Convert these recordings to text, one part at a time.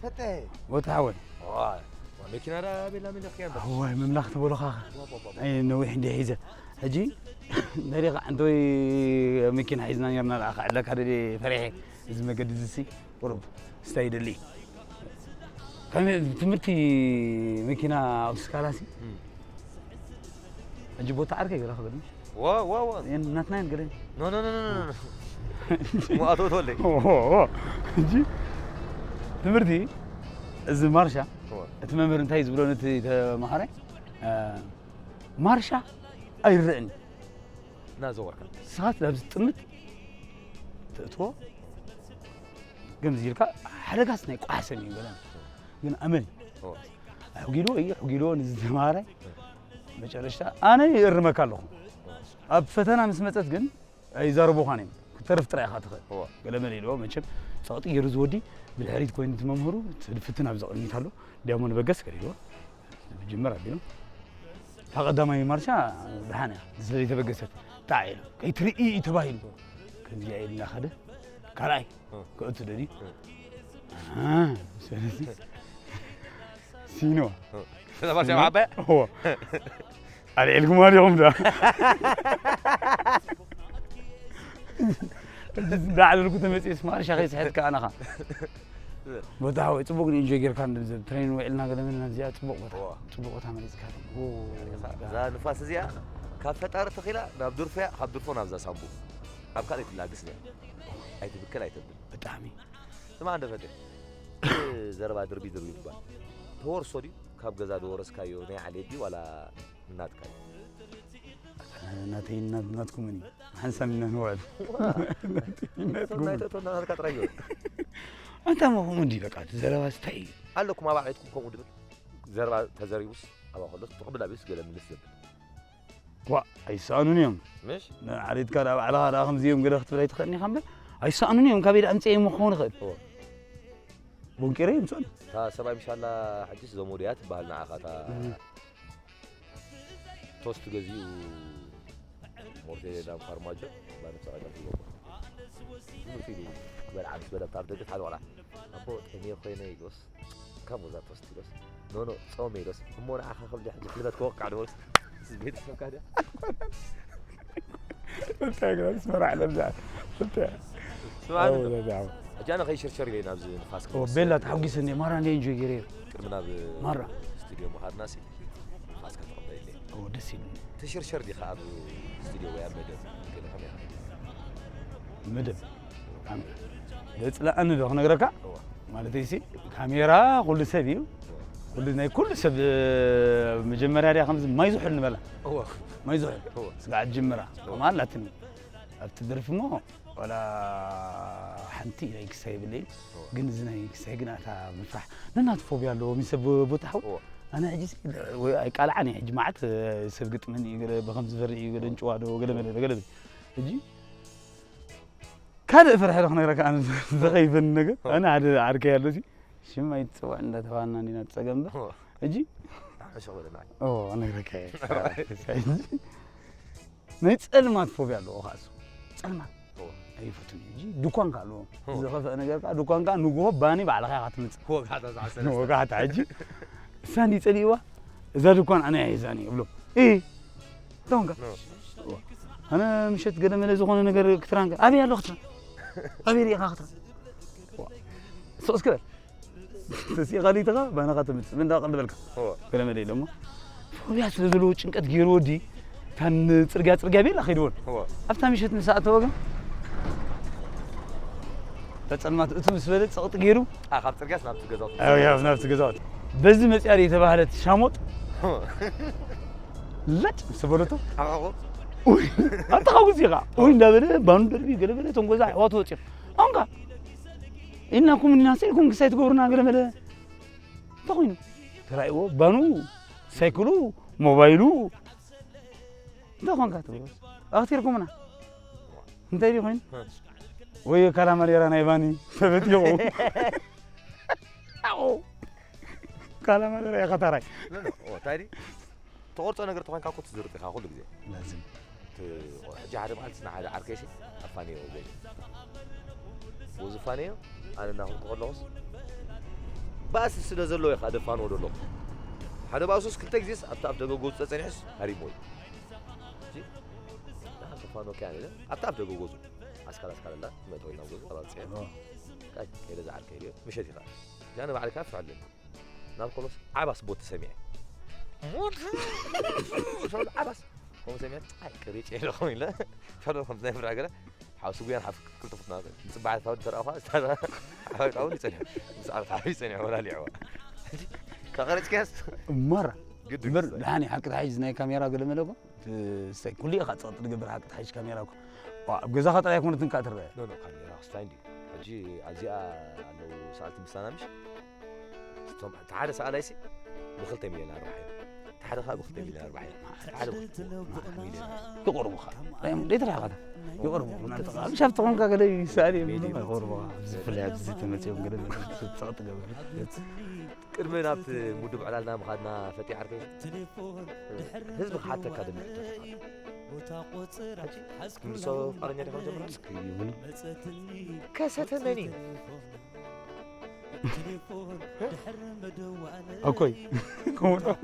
ፈተ ወታ ሓወይ ዋይ መኪና ዳ ቤላ ሚለኽያ እምበር ኣዋይ ምምላኽ ትበሎ ኻኸ ዋው፣ ዋው፣ ዋው። ኣይ ነዊሕ እንደ ሒዘ ሕጂ እንታይ ዲኻ እንተወይ መኪና ሒዝና ነርና ደኣ ክዕለካ ደልየ ፈሪሐ እዚ መገዲ ዝሲ ቁሩብ ስታይ ይደሊ ከመይ ትምህርቲ መኪና ኣብ ስካላሲ እም። ሕጂ ቦታ ዓርከይ ገለ ክብል ዋው፣ ዋው፣ ዋው። ናትና ን ገለ ኖ፣ ኖ፣ ኖ፣ ኖ፣ ኖ፣ ኖ። ሞኣቶ ተወለይ። ሕጂ ትምህርቲ እዚ ማርሻ ዋው። እቲ መምህር እንታይ ዝብሎ ነቲ ተማሃራይ እ፣ ማርሻ ኣይረእን እናዘወርካ። ንስኻት ናብ ዝጥምት ትእትዎ ከምዚ ኢልካ ሓደጋስ ናይ ቋሕሰም እዩ በለን ግን ኣመል ዋው። ኣሕጊልዎ እዩ ኣሕጊልዎ ንዝተማሃራይ መጨረሽታ ኣነ ይእርመካ ኣለኹ ኣብ ፈተና ምስ መፀት ግን ኣይዛረቡኻን እዮም ክትተርፍ ጥራይ ኢኻ ትኽእል ዋው። ገለ መለ ኢልዎ መቸም ፀቕጢ ገይሩ ዝወዲ ብድሕሪት ኮይኑ እቲ መምህሩ እቲ ፍትን ኣብዚ ቅድሚት ኣሎ ዲያሞ ንበገስ ገለ ኢልዎ ብጅምር ኣቢሎም እታ ቀዳማይ ማርሻ ደሓን እያ ስለዘይተበገሰት ጣዕ ኢሉ ከይትርኢ እዩ ተባሂሉ ከምዚኣ ኢልና ኸደ ካልኣይ ክእቱ ደልዩ ስለዚ ሲኖ እዛ ማርሻ ዓባያ እዎ ኣልዒልኩማ ዲኹም ዳ እንዳዕለልኩ ተመፅኤስ ማርሻ ከይስሕት ከኣናኻ ቦታ ሓወይ ፅቡቅ ግን ኢንጆይ ጌርካ ንዘብ ትሬን ውዕልና ገለ ምን ናብዚኣ ፅቡቅ ቦታ እዋ። ፅቡቅ ቦታ መሪፅካ እዛ ንፋስ እዚኣ ካብ ፈጣሪ ተኺላ ናብ ድርፎ እያ ካብ ድርፎ ናብዛ ሳምቡ ኣብ ካልእ ትላግስ እያ ኣይትብከል ኣይተብል ብጣዕሚ ስማ እንደ ፈተ ዘረባ ድርቢ ድርቢ ይባል ተወርሶ ድዩ ካብ ገዛ ዝወረስካዮ ናይ ዓሌት ድዩ ዋላ እናትካ እዩ ናተይ ናት- ናትኩምን እዩ ሓንሳብ ኢና ንውዕል ናይተቶናናትካ ጥራይ እዩ ኣንታ መኹም እንዲ በቃ እቲ ዘረባ ስታይ እዩ ኣለኩም ኣብ ዓሌትኩም ከምኡ ድብል ዘረባ ተዘሪቡስ ኣብኣ ከሎስ ብቕብል ኣብዩስ ገለ ምልስ ዘብል ዋ ኣይሰኣኑን እዮም ምሽ ዓሌትካ ዳ ባዕልኻ ዳ ከምዚ እዮም ገለ ክትብል ኣይትኽእልን ኢኻ እምበር ኣይሰኣኑን እዮም ካበይ ዳ ኣምፅአ እዮም ክኸውን ይኽእል እዎ። ቦንቂረ ይምፅኡን እታ ሰብኣይ ምሻላ ሕጅስ ዘሞድያ ትበሃል ንዓኻ እታ ቶስት ገዚኡ ሞርቴ ናብ ፋርማጆ ባነብሰ ቀደም ትጎቦ ትምህርቲ ኢሉ ክበልዓ ምስ በለ ኣብ ደገ ሓደ ቆልዓ ኣቦ ጠሚየ ኮይነ ኢልዎስ ካብ ወዛ ቶስት ኢሎስ ኖኖ ጾም ኢሎስ እሞ ንዓኻ ከም ድሕጂ ሕልበት ክወቅዕ ድበልስ ቤተሰብካ ድያ እንታይ ግራ ስመራ ለብዛ እንታይ ስማዕ ሕጂ ኣነ ከይሽርሸር ኢለ ናብዚ ንፋስ ክመልስ ቤላ ተሓጒሰ እንደ ማራ እንደ ኢንጆይ ገይረ ቅድሚ ናብ ማራ ስቱዲዮ ምኻድና ሲ ንፋስ ከተቐበለለይ ደስ ይብል ትሽርሸር ዲኻ ኣብ ስቱዲዮ ወይ ኣብ መደብ ገለ ከመይ ኢኻ መደብ ዘፅላኣኒ ዶ ክነግረካ እዋ ማለት ሲ ካሜራ ኩሉ ሰብ እዩ ኩሉ ናይ ኩሉ ሰብ መጀመርያ ዲያ ከምዚ ማይ ዝሑል ንበላ እዋ ማይ ዝሑል እዋ ስጋዕ ጅምራ ከምኣ ኣላትኒ ኣብቲ ደርፊ እሞ ዋላ ሓንቲ ናይ ክሳይ የብለይን ግን እዚ ናይ ክሳይ ግን ኣታ ምፍራሕ ነናቱ ፎብያ ኣለዎ ምስ ሰብ ቦታ ሓው እዋ ኣነ ሕጂ ኣይቃልዓን እየ ሕጂ መዓት ሰብ ግጥመን እዩ ገለ ብከም ዝፈሪ እዩ ገለ እንጭዋ ዶ ገለ መለ ገለ ሕጂ ካልእ ፍርሒ ዶ ክነግረካ ኣነ ዘኸይፈኒ ነገር ኣነ ሓደ ዓርከይ ኣሎ ሲ ሽም ኣይትፅዋዕ እንዳተባሃልና እንዲና ፀገም ዶ ሕጂ ኣሸቕ በለና ኦ ነግረካ ናይ ፀልማት ፎብያ ኣለዎ ከኣሱ ፀልማት ኣይፈቱን እዩ ሕጂ ድኳን ከ ኣለዎ ዝኸፍአ ነገር ከዓ ድኳን ከዓ ንግሆ ባኒ ባዕልኻ ኢኻ ትምፅእ ወጋሕታ ዝዓሰለ ወጋሕታ ሕጂ እሳ እንዲ ፀሊእዋ እዛ ድኳን ኣነ እያ ሒዛኒ እብሎ እ እንተኾንካ ኣነ ምሸት ገለ መለ ዝኾነ ነገር ክትራንከ ኣበይ ኣሎ ክትራ ኣበይ ርኢኻ ክትራ ሶስ ክበል ተሲኻ ሊትኻ ባናኻ ትምፅእ ምንዳ ቀልድ በልካ ገለ መለ ኢሎሞ ፎብያ ስለ ዘለዎ ጭንቀት ገይሩ ወዲ እታን ፅርግያ ፅርግያ ቤላ ከይድዎን ኣብታ ምሸት ምስ ኣተወ ግን ተፀልማት እቱ ምስ በለ ፀቕጢ ገይሩ ካብ ፅርግያስ ናብቲ ገዛውቲ ያው ናብቲ ገዛውቲ በዚ መፅያ ዶ የተባህለት ሻሞጥ ለጭ ምስ በለቶ ሓቆ ኣንታ ካብ ግዜ ኢኻ ወይ እንዳበለ ባኑ ደርቢ ገለ በለ እቶም ገዛ ኣሕዋቱ ወፂኦም ኣሁንካ ኢልናኩም ኢና ስኢልኩም ክሳይ ትገብሩና ገለ መለ እንታይ ኮይኑ ተራእይዎ ባኑ ሳይክሉ ሞባይሉ እንታይ ኮንካ ትብሎ ኣኽቲርኩምና እንታይ ድዩ ኮይኑ ወይ ካላማሌራ ናይ ባኒ ተበቲቑ ካላማሌራ ኢኻ ታራይ እንታይ ተቆርፆ ነገር ተኾንካ እኮ ትዝርጥ ኢኻ ኩሉ ግዜ ላዝም ሕጂ ሓደ መዓልቲ ንሓደ ዓርከይሲ ኣፋንዮ ገ ወዝፋንዮ ኣነ እናኹልኩ ከለኹስ ባእሲ ስለ ዘለዎ ኢኻ ደፋንዎ ዘለኹ። ሓደ ባእሱስ ክልተ ግዜስ ኣብቲ ኣፍ ደገ ገጹ ተጸኒሑስ ሃሪምዎ እዩ። ሕጂ ንዓ ክፋንወካ እያ ኢለ ኣብቲ ኣፍ ደገ ገጹ ኣስካል ኣስካል ኣላ መእተዊ ናብ ገጹ ኣብ ኣጽያ። ኣዎ። ካይ ከይደ ዝዓርከይ ኢለ ምሸት ኢኻ። እዚኣ ንባዕልካ ፍሕለኒ። ናብ ኮሎስ ዓባስ ቦቲ ሰሚዐ። ሞት! ሻውል ዓባስ ከምኡ ሰሚዐ። ኣይ ቅሪጭ ኢለ ከምኡ ኢለ። ሻውል ከምቲ ናይ ፍራ ገለ ሓውሲ ጉያን ሓፍ ክልተ ፍትና። ንጽባሕ ታውድ ተረኣኹ። ስታዛ ሓወጣውን ይጸንሕ። ምስ ዓርፍ ሓፍ ይጸንሕ ወላሊዕዋ። ካቐረጽክያስ? እመራ። ግድ እምበር ክስታይ። ደሓን እዩ፣ ሓቂ ተሓይሽ ናይ ካሜራ ገለ መለ እኮ። ትስታይ። ኩሉ ኢኻ ጸቕጢ ትገብር ሓቂ ተሓይሽ ካሜራ እኮ። ዋ፣ ኣብ ገዛኻ ጥራይ ኣይኮነትን ከኣ ትረአ። ኖ፣ ኖ፣ ካሜራ ክስታይ እንድዩ። ሕጂ ኣብዚኣ ኣለዉ ሰኣልቲ ምሳና ምሽ? እቶም፣ እቲ ሓደ ሰኣላይሲ ብኽልተ ሚልዮን ኣርባሕ እዩ። እቲ ሓደ ኸኣ ብኽልተ ሚልዮን ኣርባሕ እዩ። እቲ ሓደ ብኽልተ ሚልዮን። ይቐርቡኻ። እንታይ እዮም? ደይ ተረሓኻ። ይቐርቡ። ምናልባት ኣብ ሻፍቲ ኾንካ ገለ ይሰኣል እዮም። ሜድዩ። ይቐርቡኻ። ብፍላይ ኣብዚ ተመጺኦም ገለ ጸቕጢ ገበሩ። ቅድሚ ናብቲ ውድብ ዕላልና ምኻድና ፈቲ ዓርከይ፣ ህዝቢ ክሓተካ ደሊ ሕቶ ኣሎ። ክንድሶ ፍቓደኛ ዲኻ መጀመርያ? እስኪ ይሁን። ከሰተ መን እዩ? ኣኮይ።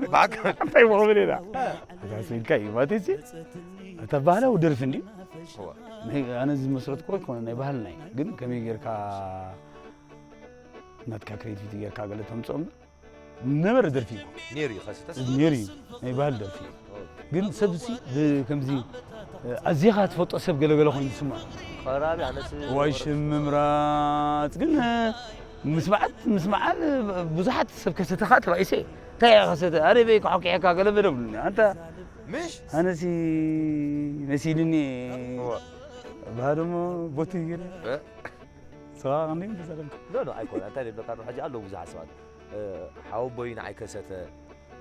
ብዓካ። እንታይ ምኽብል ኢና? ኣታ ስኢልካ እዩ። ማለት እሲ፣ ኣታ ባህላዊ ደርፊ እንድዩ። እዋ። ናይ፣ ኣነ ዝመስረትኩ ኣይኮነ፣ ናይ ባህልና እዩ። ግን ከመይ ጌርካ ናትካ ክሬቲቪቲ ጌርካ ገለ ተምጽኦም ነበረ ደርፊ እዩ። ነይሩ እዩ፣ ከስተስ? ነይሩ እዩ፣ ናይ ባህሊ ደርፊ እዩ። ኦ። ግን ሰብሲ ብ-፣ ከምዚ፣ ኣዚኻ ትፈልጦ ሰብ ገለገለ ኮይኑ ዝስምዖ። ቀራቢ ኣነስ ዋይ ሽም ምምራጽ ግን፣ ምስማዓት፣ ምስማዓል ብዙሓት ሰብ ከሰተ ኸኣ ተባኢሰ። እንታይ እያ ከሰተ? ኣረ በይ ክሖኪዐካ ገለ በለ ብሉኒ። ኣንታ ምሽ? ኣነሲ መሲልኒ እዋ። ባህል እሞ ቦቲ ገለ። እ? ሰዋ ክንደይ ምተሰለምካ? ኖ፣ ኖ፣ ኣይኮነ። እንታይ ደብለካ ነው? ሕጂ ኣለዉ ብዙሓት ሰባት። እ፣ ሓወቦይ ንዓይ ከሰተ፣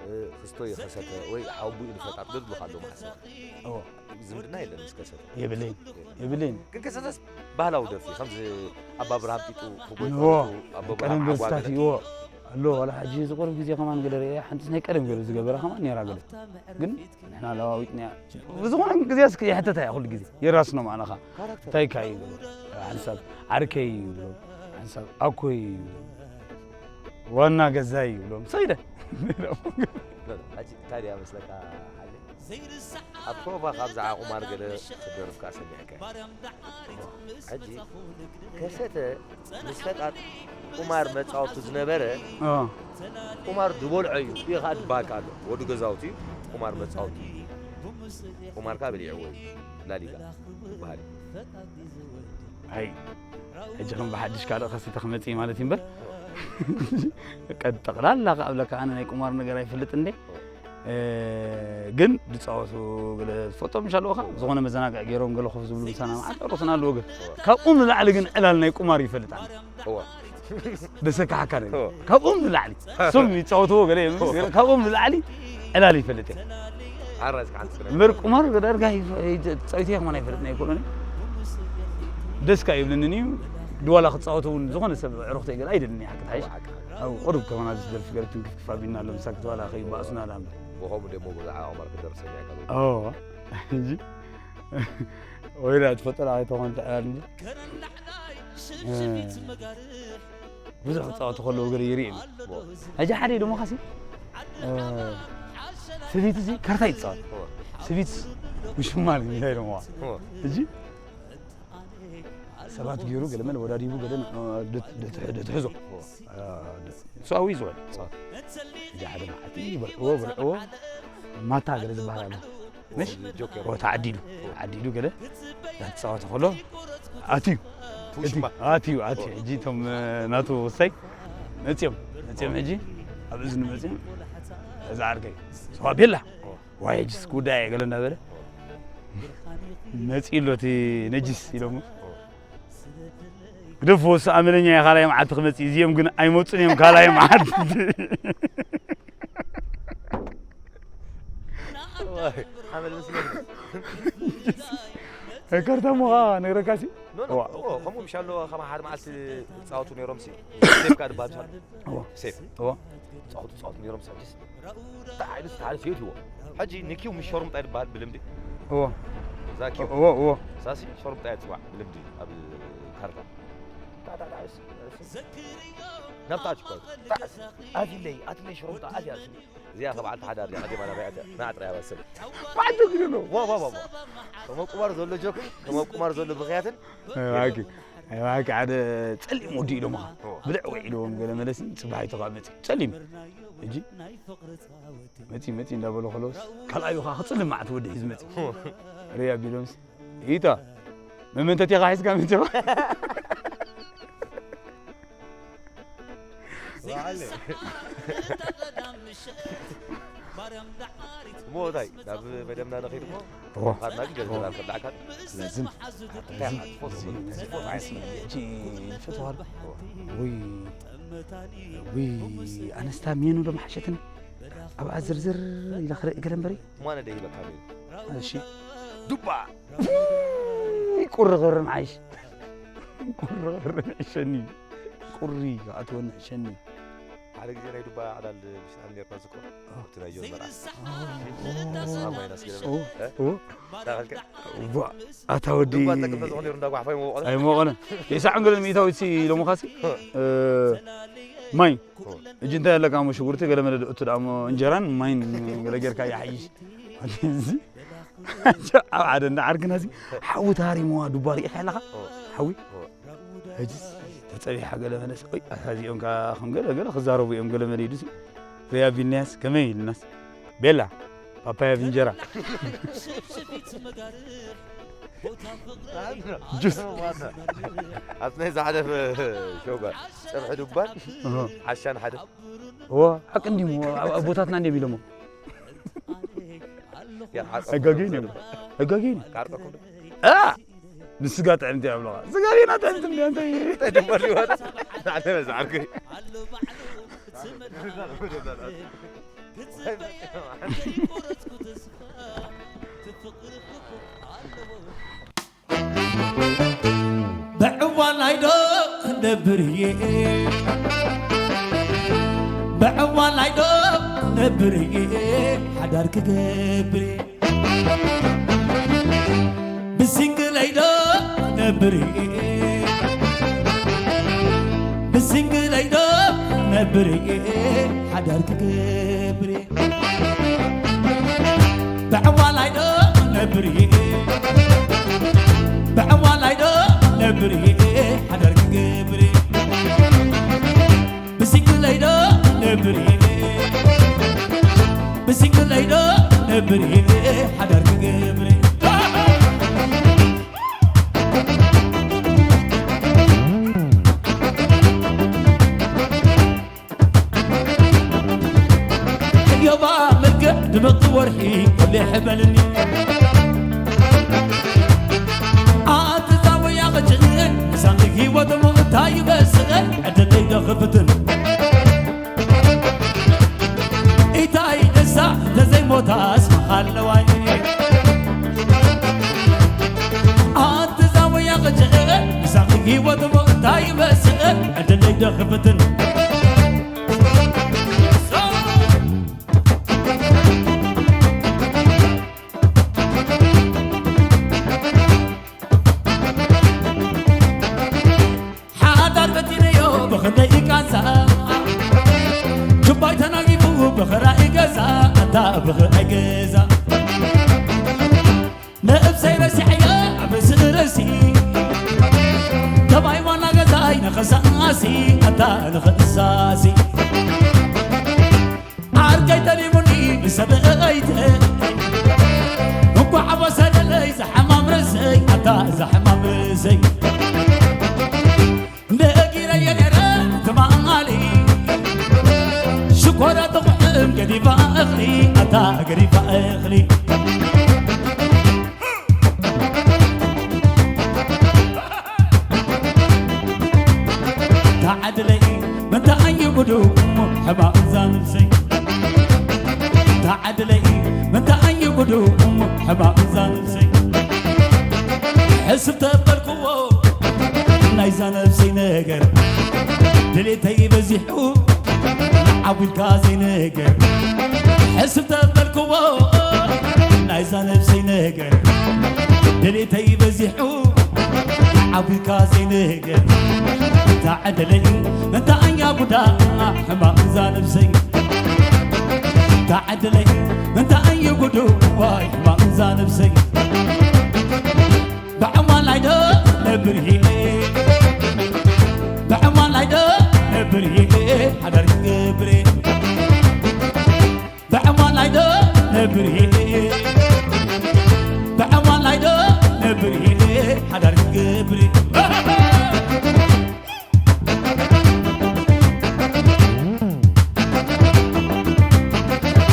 እ፣ ክስቶይ ከሰተ፣ ወይ ሓወቦይ ንፈጣጥ ገድሉኻ ኣለዉ መዓት ሰባት። እዎ። ዝምድና የለን ምስ ከሰተ። የብለይን። የብለይን። ግን ከሰተስ ባህላዊ ደርፊ፣ ከምዚ ኣባ ብርሃም ጢጡ፣ ክጎይ እዎ። ጸሎቱ፣ ኣባ ቀደም ብርሃም ደርፍታት፣ ዓጓ ገለ። እዎ። ኣሎ፣ ዋላ ሕጂ እዚ ቁሩብ ግዜ ከማን ገለ ርእየ፣ ሓንቲስ ናይ ቀደም ገለ ዝገበራ ከማን ነይራ ገለ። ግን ንሕና ለዋዊጥና ብዝኾነ ግዜ እስኪ ይሕተታ እያ ኩሉ ግዜ። የራስኖ ማዕናኻ። ካራክተር። እንታይ ካይ ይብሎ? ሓንሳብ ዓርከይ ይብሎ። ሓንሳብ ኣኮይ ይብሎ። ዋና ገዛይ ይብሎ። ሰይደ። ሎሎ፣ ሕጂ እንታይ ድያ መስለካ ሓይለ? ኣብ ቶባ ካብ ዝዓ ቁማር ገለ ክደርፍካ ሰሚዕካ። ሕጂ ከሰተ ምስ ፈጣጥ ቁማር መጻወቱ ዝነበረ፣ ኦ። ቁማር ዝበልዖ እዩ። ይኸኣ ድባሃልካ ኣሎ። ወዲ ገዛውቲ እዩ። ቁማር መጻወቲ እዩ። ቁማር ከኣ በሊዕዎ እዩ። ላሊጋ ይበሃል እዩ። ኣይ፣ ሕጂ ከም ብሓድሽ ካልእ ከሰተ ክመጽእ እዩ ማለት እዩ እምበር። ቀድ ጠቕላላ ከኣ እብለካ ኣነ ናይ ቁማር ነገር ኣይፈልጥ እንዴ። እ፣ ግን ዝጻወቱ ገለ ዝፈልጦም ምሽ ኣለዉኻ? ዝኾነ መዘናግዒ ገይሮም ገለ ኮፍ ዝብሉ ምሳና መዓት ጨረስና ኣለዉ ግን። ካብኡ ንላዕሊ ግን ዕላል ናይ ቁማር ይፈልጥ ኣነ። እወ። ደሰካሕካ ነገር። እወ። ካብኦም ንላዕሊ። እሶም ይጻወትዎ ገለ እዮም። እወ። ካብኦም ንላዕሊ ዕላል ይፈልጥ እየ። ዓራዝ ከዓንስ ክነ። እምበር ቁማር ገለ ዳርጋ ይፈ-፣ ይተ-፣ ጻዊተዮ ከማን ኣይፈልጥን ኣይኮነን። ደስካ ይብልንን እዩ። ድዋላ ክጻወቱ እውን ዝኾነ ሰብ ዕሩኽተይ ገለ ኣይደልን እየ ሓቂ ተሓይሽ። እወ፣ ሓቂ። ኣብ ቁሩብ ከማን ኣብዚ ደርፊ ገለ ትንክፍክፍ ኣቢልና ኣሎ፣ ምሳክ ድዋላ ከይባእሱና ኣላ እምበር። ብኸምኡ ደሞ ብዛዕባ ቁማር ክደርፍ ሰሚዐካ ኣለኹ። እወ። እንጂ ወይላ ትፈጠራ ኣይተኾን ትዕላል እንጂ። እ፣ ብዙሕ ክጻወቱ ከለዉ ገለ ይርኢ እየ። ሕጂ ሓደ ኢሉ እሞ ኻሲ፣ እ፣ ሰበይቲ እዚ ካርታ ይጻወት። እወ። ሰበይቲ ውሽማ እንታይ ኢሎምዋ? እወ። ሕጂ ሰባት ገይሩ ገለ መለ ወዳዲቡ ገለ ን-፣ ን-፣ ደት-፣ ደት-፣ ደትሕዞ። እወ። እ፣ ደት-፣ እሱ ኣብዩ ዝበል ጻወት። ሕጂ ሓደ መዓልቲ ይበልዕዎ፣ በልዕዎ። ማታ ገለ ዝበሃል ኣሎ። ምሽ? ጆከር። ኦ፣ ተዓዲሉ። ተዓዲሉ ገለ። እንዳተጻወተ ከሎ ኣትዩ። እቲ ውሽማ። ኣትዩ፣ ኣትዩ። ሕጂ እቶም፣ እ፣ ናቱ ወሳይ መጺኦም። መጺኦም ሕጂ ኣብ እዝኑ መጺኦም። እዛ ዓርከይ። ሰዋ ቤላ። ኦ። ዋይ፣ ሕጂስ ጉዳይ ገለ እንዳበለ። መጺኡ ኣሎ እቲ ነጂስ ኢሎሞ። ግደፍዎ፣ እሱ ኣመለኛ እዩ፣ ካልኣይ መዓልቲ ክመጽእ እዩ። እዚኦም ግን ኣይመጹን እዮም፣ ካልኣይ መዓልቲ። ዋይ፣ ሓመል መስለኒ። ከርተሙኻ ነግረካሲ? ኖ፣ ኖ፣ እዋ። ኦ፣ ከምኡ ምሽ ኣሎ፣ ከማ ሓደ መዓልቲ ጻወቱ ነይሮም ሲ። ሴፍ ካድ ባል ቻል። እዋ። ሴፍ። እዋ። ጻወቱ፣ ጻወቱ ነይሮም ሲ። እንታይ ዓይነት ተሓልፍ ይእትዎ? ሕጂ ንኪው ምስ ሸርሙጣ ይበሃል ብልምዲ? እዎ። እዛ ኪው። እዎ፣ እዎ። ሳሲ ሸርሙጣ እያ ትጽዋዕ ብልምዲ ኣብ ካርታ። ታ፣ ታ፣ ታ፣ ናብታ ኣትኮ ኣትለይ ኣትለይ ሽሮምታ ኣትያ እዚኣ ከ በዓልቲ ሓዳር እያ ቀዲማ ናባይ ኣትያ ናጥራ ያበስል ባዕዶ ግደሎ ዋ ዋ ዋ ዋ ከም ኣብ ቁማር ዘሎ ጆክን ከም ኣብ ቁማር ዘሎ ብኽያትን እባኪ እባኪ ሓደ ጸሊም ወዲ ኢሎምኻ ብልዕ ወይ ኢልዎም ገለ መለሲ ጽባሕ ይተኻ መጺ ጸሊም እጂ መጺ መጺ እንዳበሉ ከለውስ ካልኣዩ ኸዓ ክጽልም መዓት ወዲ ሒዝ መጺ ርያ ቢሎምስ ኢታ መመንተቲኻ ሒዝካ መጺኻ እሞ እንታይ ናብ መደብና ንኸይድ እሞ ምዃድና ግን ገለ ገለ ኣልከዳዕካን ስለዝን ውይ ኣነስታ ሜኑ ዶ መሓሸትን ኣብኣ ዝርዝር ኢለ ክርኢ ገለ እምበሪ እሞ ኣነ ደሂበካ ሜኑ እሺ ዱባ ቁሪ ክርም ዓይሽ ቁሪ ክርም ዕሸኒ ቁሪ ኣትወኒ ዕሸኒ ሓደ ግዜ ናይ ዱባ ዕላል ብሽጣን ኔርና ዝኮ እቲ ናይ ጆን መርዓ ኦ ኣታ ወዲ ዱባ ተቅፈ ዝኾነ ኔሩ እንዳጓሕፋ ይመቆለ ኣይመቆነ የሳዕ እንግልን ሚእታዊት ሲ ኢሎምኻሲ ማይ እጂ እንታይ ኣለካ ሞ ሽጉርቲ ገለ መለ እቱ ደኣ ሞ እንጀራን ማይን ገለ ጌርካ ይሓይሽ ኣብ ሓደ እንዳ ዓርክና ሲ ሓዊ ተሃሪምዋ ዱባ ርኢኻ ኣለኻ ሓዊ ሕጅስ ተጸቢሓ ገለ መለስ ኦይ ኣታ እዚኦም ከኣ ከም ገለ ገለ ክዛረቡ እዮም ገለ መለ ኢሉሲ ሪያ ቢልናያስ ከመይ ኢልናስ ቤላ ፓፓያ ብእንጀራ ጁስ ኣብቲ ናይ ዝሓለፈ ሸውጋ ፀብሒ ዱባን ዓሻን ሓደ እዎ ሓቂ እንዲሞ ኣቦታትና እንዲም ኢሎሞ ኣጋጊን እዮም ኣጋጊን ካርጠኩም ንስጋ ጥዕምቲ ኣብለኻ ስጋ ዜና ጥዕምቲ እንዲ እንታይ እንታይ ድመር ሊወጥ ሓደ በዛ ዓርከይ ብዕዋናይ ዶ ክነብር እየ ብዕዋናይ ዶ ክነብር እየ ሓዳር ክገብር እየ ብሲንግለይ ዶ ክነብር እየ ብሲንግለይ ዶ ክነብር እየ ሓዳር ክገብር እየ ብዕዋናይ ዶ ክነብር እየ ብዕዋናይ ዶ ክነብር እየ ሓዳር ክገብር እየ ብሲንግለይ ዶ ክነብር እየ ብሲንግለይ ዶ ክነብር እየ ሓዳር ክገብር እየ ዕዮባ መልክዕ ድምቕቲ ወርሒ ኮሌሕ በልኒ ኣትዛወያ ቕጭን ሳኺ ህይወት ሞ እንታይ ይበስቐ ዕድለይ ዶ ክፍትን ኢታይ ደሳ ተዘይሞታስ መኻለዋይ ኣትዛወያ ቕጭን ሳኺ ህይወት ሞ እንታይ ይበስቐ ዕድለይ ዶ ክፍትን ሓዳር በቲነዮ ብኽንደይ ቃንዛ ጁባይ ተናጊፉ ብኽራይ ገዛ ኣታ ብኽራይ ገዛ ነብሰይ ረሲዐያ ኣብ ርእሲ ርእሲ ተባይ ዋና ገዛይ ንኸሳሲ ኣታ ንኸሳሲ ዓርከይ ጠሊሙኒ ብሰበይቲ እንኳዕ ኣወሰደለይ ዝሓማም ርእሰይ ኣታ ዝሓማም ርእሰይ ነጊረየ ነረ ትማሊ ሽኮራ ጥቑዕም ገዲፋ እኽሊ ኣታ ገዲፋ እኽሊ ተዓድለይ ምንታይ እዩ ጉዱ እሞ ሕማቕ እዛ ነብሰይ ተዓድለይ ምንታይ እዩ ጉዱ እሞ ሕማቕ እዛ ነብሰይ ሕስብ ተበልክዎ ናይዛ ነብሰይ ነገር ድሌተይ በዚሑ ንዓው ኢልካ ዘይነገር ሕስብ ተበልክዎ ናይዛ ነብሰይ ነገር ድሌተይ በዚሑ ኣቢካ ዘይነገር እንታ ዕድለይ፣ እንታ ኣያ ጉዳ ሕማቕ እዛ ነብሰይ። እንታ ዕድለይ፣ እንታ ኣየ ጉዱ ዋይ ሕማቕ እዛ ነብሰይ። ብዕማል ኣይደ ነብር ኢለ፣ ብዕማል ኣይደ ነብር ኢለ፣ ሓዳር ይገብር። ብዕማል ኣይደ ነብር ኢለ፣ ብዕማል ኣይደ ነብር ኢለ፣ ሓዳር ይገብር።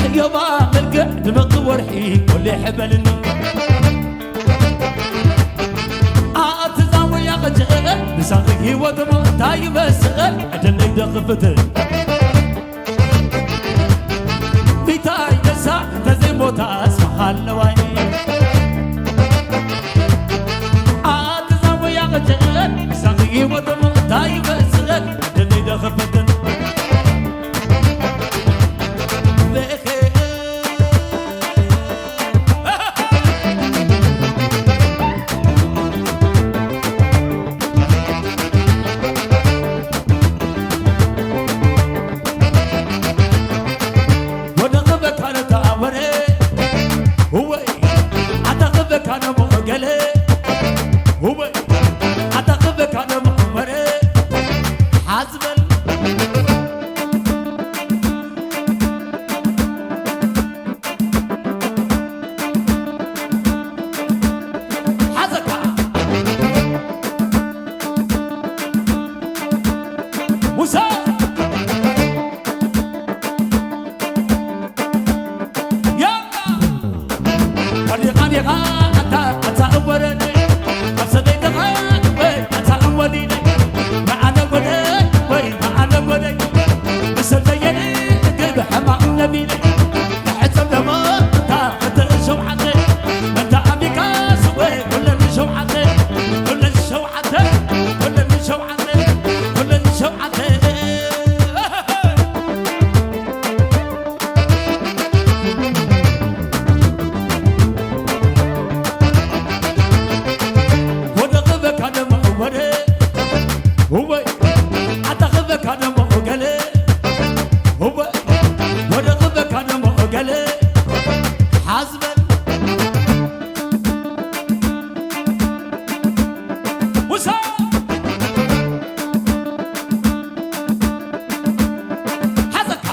እዮባ መልክዕ ድምቕቲ ወርሒ፣ ኩሉ ይሕበልኒ። ኣቲ ዛሙያ ቐጭ፣ ብሳኺ ህይወት እሞ እንታይ ይመስል? ዕድለይ ደኽፍት። ቢታይ ደሳ እንተዘይሞታ እስኻ ሃለዋይ። ኣቲ ዛሙያ ቐጭ፣ ብሳኺ ህይወት እሞ እንታይ ይመስል? ዕድለይ ደኽፍት። ወደ ኽበካ ነታ ወረ፣ እወይ፣ ኣታ ኽበካ ነሞ ገለ፣ እወይ፣ ኣታ ኽበካ ነሞ ወረ፣ ሓዝበል። ሓዘካ። ሙሳ። ያላ። ወዲኻ ዲኻ ኣታ፣ ኣታ እወረኒ። ካብ ሰበይትኻ ወይ ኣታ እወዲኒ። ንኣነ ጎደይ ወይ ንኣነ ጎደይ። ብሰተየኒ ግብ ሕማቕ ነቢኒ። ንሕሰብ ደሞ እታ ክልተ ሸውዓተ። እንተ ኣቢካ ስወ ኩለን ሸውዓተ። ኩለን ሸውዓተ። ኩለን ሸውዓተ። ኩለን ሸውዓተ። ወደ ኽበካ ደሞ ወደ፣ እወይ፣ ኣታ ኽበካ ደሞ ገለ፣ እወይ፣ ወደ ኽበካ ደሞ ገለ፣ ሓዝበል። ውሳ ሓዘካ።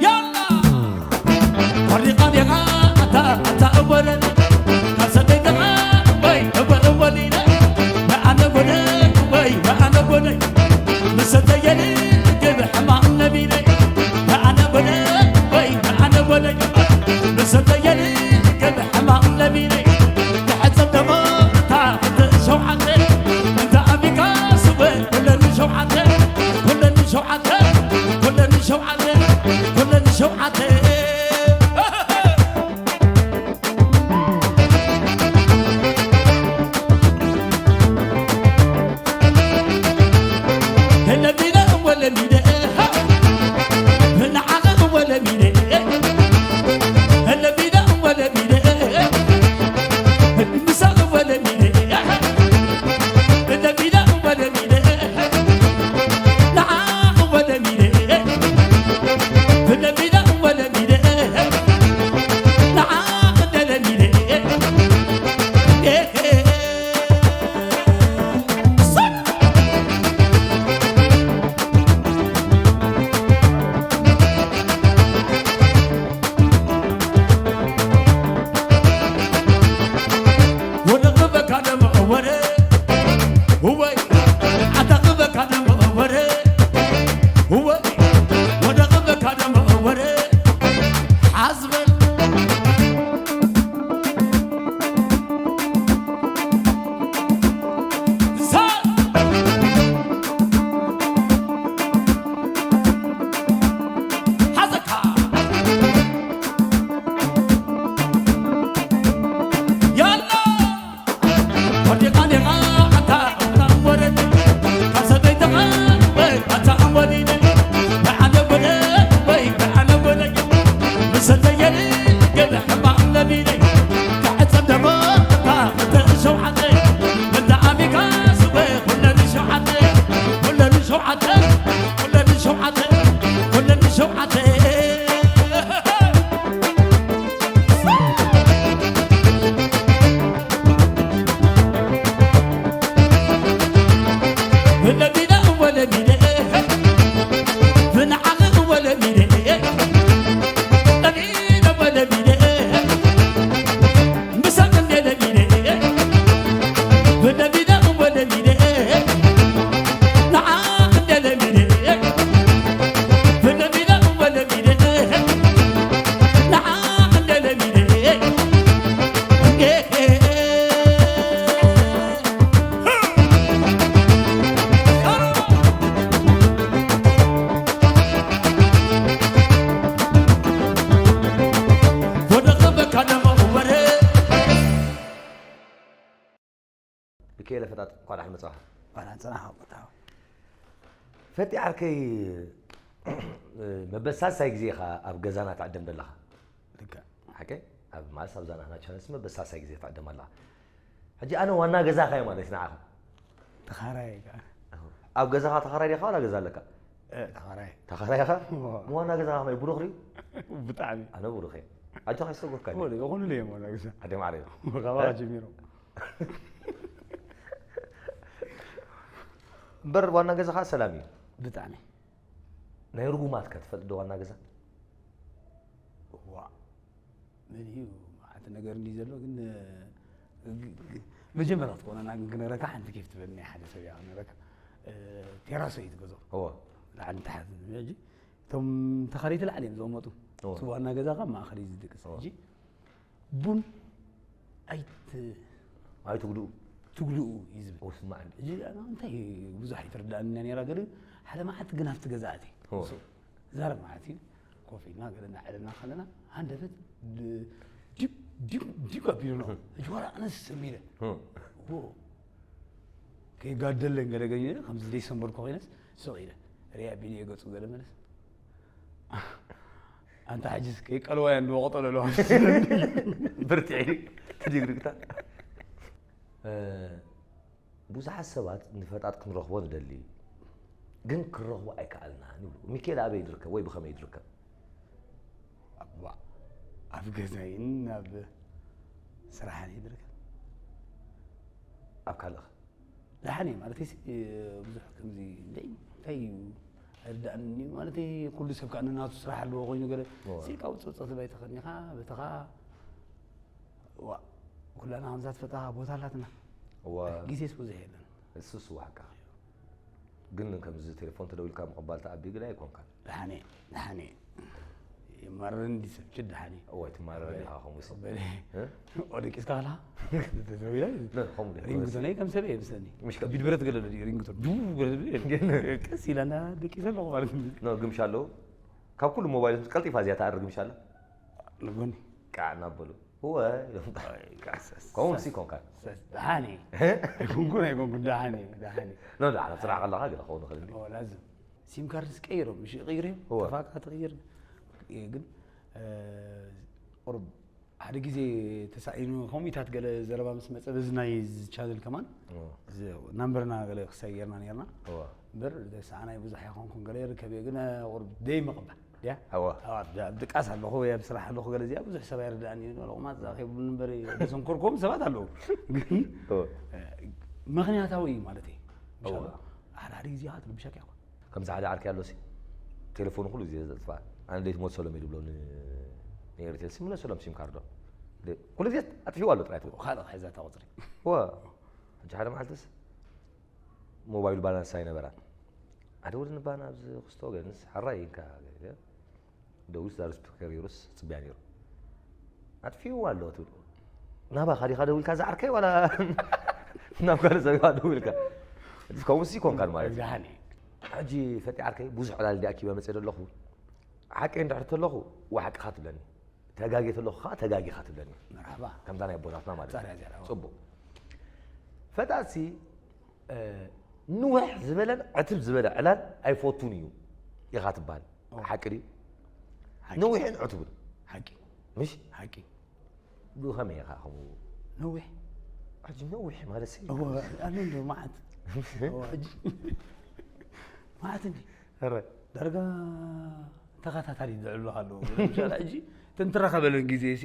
ያላ። ቆሪቓ ዲኻ ኣታ፣ ኣታ እወለኒ። ካብ ሰደይ ዲኻ ወይ እወ እወሊነ። ንኣነ ጎደይ ወይ ንኣነ ጎደይ። ምስ ሰደየኒ ግብ ሕማቕ ነቢነ። ንኣነ ጎደይ ወይ ንኣነ ጎደይ። ምስ ሰደየኒ ግብ ሕማቕ ነቢነ። ትሕሰብ ደሞ እታ ክልተ ሸውዓተ። እንተ ኣቢካ ስወ ኩለን ሸውዓተ። ኩለን ሸውዓተ። ኩለን ሸውዓተ። ኩለን ሸውዓተ። ለሚነ እወ ለሚነ፣ ንዓኸ እወ ለሚነ። ገለ ፈጣጥ እንኳዕ ደሓን መጻኻ። እንኳዕ ደሓን ጸናሕካ። ፈጢ ዓርከይ፣ መበሳሳይ ግዜ ኢኻ ኣብ ገዛና ትዕደም ዘለኻ። ልክዕ። ሓቂ? ኣብ ማለት ኣብዛ ናህና ቻነልስ መበሳሳይ ግዜ ትዕደም ኣለኻ። ሕጂ ኣነ ዋና ገዛኻ እየ ማለት ንዓኻ። ተኻራይ ከኣ። ኣብ ገዛኻ ተኻራይ ዲኻ ዋላ ገዛ ኣለካ? እ፣ ተኻራይ። ተኻራይ ኢኻ? እዎ። ዋና ገዛኻ ከመይ ብሩኽ ድዩ? ብጣዕሚ። ኣነ ብሩኽ እየ። ኣጆኻ ይሰጎርካ። እዎ፣ ይኹንለይ እዮም ዋና ገዛ። ኣደ ማዕረ። ካባኻ እ? ጀሚሮም። እምበር ዋና ገዛኻ ሰላም እዩ። ብጣዕሚ። ናይ ርጉማት ከ ትፈልጥ ዶ ዋና ገዛ? ዋ፣ መን እዩ? መዓት ነገር እንዲ ዘሎ ግን፣ እ፣ ግ-፣ ግ-፣ መጀመርያ ክትኮነና ግን ክነግረካ ሓንቲ ኬፍ ትበልኒ ሓደ ሰብ እያ ክነግረካ። እ፣ ቴራሶ እዩ ትገዝኦ። እዎ። ላዕሊ ንታሕቲ። ሕጂ እቶም ተኻረይቲ ላዕሊ እዮም ዝቕመጡ። እዎ። እቲ ዋና ገዛ ካብ ማእኸል እዩ ዝድቅስ። እዎ። ሕጂ ቡን ኣይት-፣ ኣይትጉድኡ። ትጉድኡ እዩ ዝብል። እዎ፣ ስማዕ እንዲ። ሕጂ ኣነ እንታይ ብዙሕ ኣይትርዳእንና ነይራ፣ ገለ ሓደ መዓት ግን ኣብቲ ገዛ ኣትየ። እዎ። ንሱ ዛረብ ማለት እዩ። ኮፍ ኢልና ገለ እናዕለልና ከለና ሃንደበት ድ-፣ ዲብ፣ ዲብ፣ ዲብ ኣቢሉ ነው። እም። ሕጂ ዋላ ኣነስ ስም ኢለ። እም። እዎ። ከይጋደለን ገለ ገለ ኢለ፣ ከምዚ ዘይሰንበርኩ ኮይነስ ስቕ ኢለ። ርያ ኣቢሉ እየ ገጹ ገለ መለስ። ኣንታ ሕጂስ ከይቀልዋ እያ እንዶ ቆጠሎ ኣለዋ። ብርትዒ ትድግድግታ። እ፣ ብዙሓት ሰባት ንፈጣጥ ክንረኽቦ ንደሊ፣ ግን ክንረኽቦ ኣይከኣልናን ይብሉ። ሚካኤል ኣበይ ይርከብ ወይ ብኸመይ ይርከብ? ኣብ፣ ኣብ ገዛይን ኣብ ስራሕን ይርከብ። ኣብ ካልእኸ? ደሓን እየ ማለተይሲ፣ ብዙሕ ከምዚ እንደ እንታይ እዩ ኣይርዳእንን እዩ። ማለተይ ኩሉ ሰብ ከኣ ንናቱ ስራሕ ኣለዎ ኮይኑ ገለ እዋ። ሲልካ ውፅእ ውፅእ ትብል ኣይትኽእልን ኢኻ። በተኻ ዋ፣ ኩላና ከምዛ ትፈታኻ ቦታ ኣላትና። እዋ። ግዜስ ብዙሕ የለን። እሱስ እዋ ሓቅኻ። ግን ከምዚ ቴሌፎን ተደዊልካ ምቕባል ተኣቢ ግን ኣይኮንካን። ደሓን እየ፣ ደሓን እየ። ይማረር እንዲ ሰብ ችድ ደሓን እየ። እዋ፣ ትማረር በለ። ኢኻ ከምኡ ሲ። በለ። እ? ኦ፣ ደቂስካ ከለኻ? ተደዊላ? ነ፣ ከምኡ ደ። ሪንግቶነይ ከም ሰብ እየ ምስለኒ። ምሽ ከቢድ ብረት ገለ ዶ ሪንግቶን? ዱ ገለ ዶ? ግን ቀስ ኢላ እንዳ ደቂሰ ኣለኹ ማለት እዩ። ኖ፣ ግምሻ ኣለዎ። ካብ ኩሉ ሞባይል ቀልጢፋ እዚኣ ትኣሪ ግምሻ ኣላ? ንጎኒ። ቃዕ እናበሉ። እወ፣ ኢሎም። ኣይ፣ ቀስ፣ ቀስ፣ ከምኡ ቀስ፣ ሲ ኮንካ። ቀስ፣ ደሓን እየ። ኣይኮንኩን፣ ኣይኮንኩን፣ ደሓን እየ፣ ደሓን እየ። ኖ፣ ደሓን፣ ኣብ ስራሕ ከለኻ ገለ ክኸውን ይኽእል እንዲ። ኦ፣ ላዝም። ሲም ካርድስ ቀይሮም፣ ምሽ ይቕይሩ እዮም። እወ። ተፋካ ትቕይር። እ፣ ግን፣ እ፣ ቁሩብ ሓደ ግዜ ተሳኢኑ፣ ከምኡታት ገለ ዘረባ ምስ መጸ፣ በዚ ናይ እዚ ቻነል ከማን፣ እወ። እዚ ናምበርና ገለ ክሳይ ጌርና ኔርና። እወ። እምበር፣ ሰኣናይ ብዙሕ ኣይኮንኩን፣ ገለ ይርከብ እየ፣ ግን፣ ቁሩብ ደይ ምቕባል፣ ድያ? እወ። ኣዋ፣ ዳ-፣ ኣብ ድቃስ ኣለኹ ወይ ኣብ ስራሕ ኣለኹ፣ ገለ እዚኣ ብዙሕ ሰብ ኣይርድኣን እዩ፣ ንለቑማት እዛ ከይብሉኒ እምበር፣ ዘሰንኮርክዎም ሰባት ኣለዉ። ግን፣ እወ። ምኽንያታዊ እዩ ማለተይ። እወ። ሓደ ሓደ ግዜ ከዓ ትርብሸካ ይኾን። ከምዚ ሓደ ዓርኪ ኣሎ ሲ፣ ቴሌፎኑ ኩሉ ግዜ ዘጥፍኣ። ኣነ ደይ ትመልሰሎም እዩ ድብሎ ን-፣ ንኤርቴል ሲ፣ ምለሰሎም ሲም ካርዶም። ደ-፣ ኩሉ ግዜ ኣጥፊእዋ ኣሎ ጥራይ ትብል። ካልእ ሒዛ እታ ቁጽሪ። እወ። ሕጂ ሓደ መዓልትስ ሞባይሉ ባላንስ ኣይነበራን። ኣደውልኒ ባና ኣብዚ ክስቶ ገንስ ሓራይ ኢንካ ገለ። ደዊስ ዛር ስፒከር ገይሩስ ጽብያ ነይሩ። ኣጥፊእዋ ኣሎ ትብል። ናባኻ ዲኻ ደዊልካ ዝዓርከይ ዋላ ናብ ካልእ ሰብ ኢኻ ደዊልካ? ከምኡ ሲ ኮንካን ማለት እዩ። ደሓን እዩ። ሕጂ ፈጢ ዓርከይ ብዙሕ ዕላል እንዲ ኣኪበ መጽእ ዘለኹ። ሓቀይ እንድሕር ተለኹ፣ ወሓቅኻ ትብለኒ። ተጋጌ ተለኹ ኸዓ ተጋጊኻ ትብለኒ። መርሓባ። ከምዛ ናይ ኣቦታትና ማለት እዩ። ጻርያ ዚያዳ። ጽቡቕ። ፈጣሲ፣ እ፣ ንውሕ ዝበለን ዕትብ ዝበለ ዕላል ኣይፈቱን እዩ ኢኻ ትበሃል። ኦ። ሓቂ ድዩ? ሓቂ። ነዊሕን ዕቱብን። ሓቂ። ምሽ? ሓቂ። ብኸመይ ኢኻ ከምኡ? ነዊሕ። ሕጂ ነዊሕ ማለት ሲ? እወ፣ ኣነ እንዶ መዓት። እወ፣ ሕጂ መዓት እንዲ። ኧረ። ዳርጋ ተኸታታሊ ዝዕሉ ኣለዉ። ምሻል ሕጂ፣ እቲ እንትራኸበለን ግዜ ሲ፣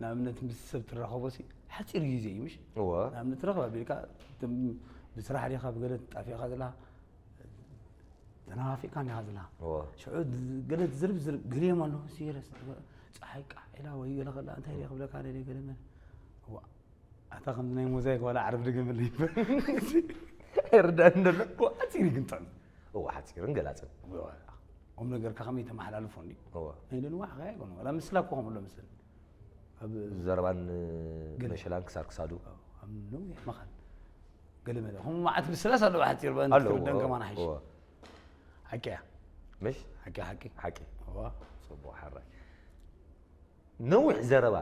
ንኣብነት ምስ ሰብ ትራኸቦ ሲ፣ ሓጺር ግዜ እዩ፣ ምሽ? እወ። ንኣብነት ትረኽብ ኣቢልካ፣ እቶም ብስራሕ ዲኻ፣ ብገለ ጣፊእካ ዘለኻ፣ ተናፋፊቕካ እንዲኻ ዘለኻ። እወ። ሽዑ ዝ-፣ ገለ ዝርብ ዝርብ፣ ገሊኦም ኣለዉ፣ ሲሪየስ፣ ጸሓይ ቃዕ ኢላ ወይ ገለ ከላ፣ እንታይ ድየ ክብለካ ደልየ፣ ገለ መለ። እዋ፣ ኣታ ከምዚ ናይ ሞዛይክ ዋላ ዓረብ ድገመለይ እምበር። ኣይርዳእን ዘሎ። እዋ፣ ሓጺር እዩ ግን ጥዑም። እዋ፣ ሓጺርን ገላጽን። እዋ፣ ቁም ነገርካ ከመይ ተመሓላልፎ እንዲ? እዋ። ናይ ሎሚ ዋዕኻ ኣይኮነ፣ ዋላ ምስላ እኮ ከምኡ ኣሎ መስለኒ። ኣብ ዘረባን ገለ። መሸላን ክሳር ክሳዱ። ኣብ ነዊሕ መኻን። ገለ መለ። ከምኡ መዓት ምስላስ ኣለዎ፣ ሓጺር በን ኣሎ፣ ክትርደን እዎ፣ ከማን ሓይሽ። እዎ። ሓቂ እያ። ምሽ? ሓቂ፣ ሓቂ። ሓቂ። እዎ። ጽቡቕ፣ ሓራይ። ነዊሕ ዘረባ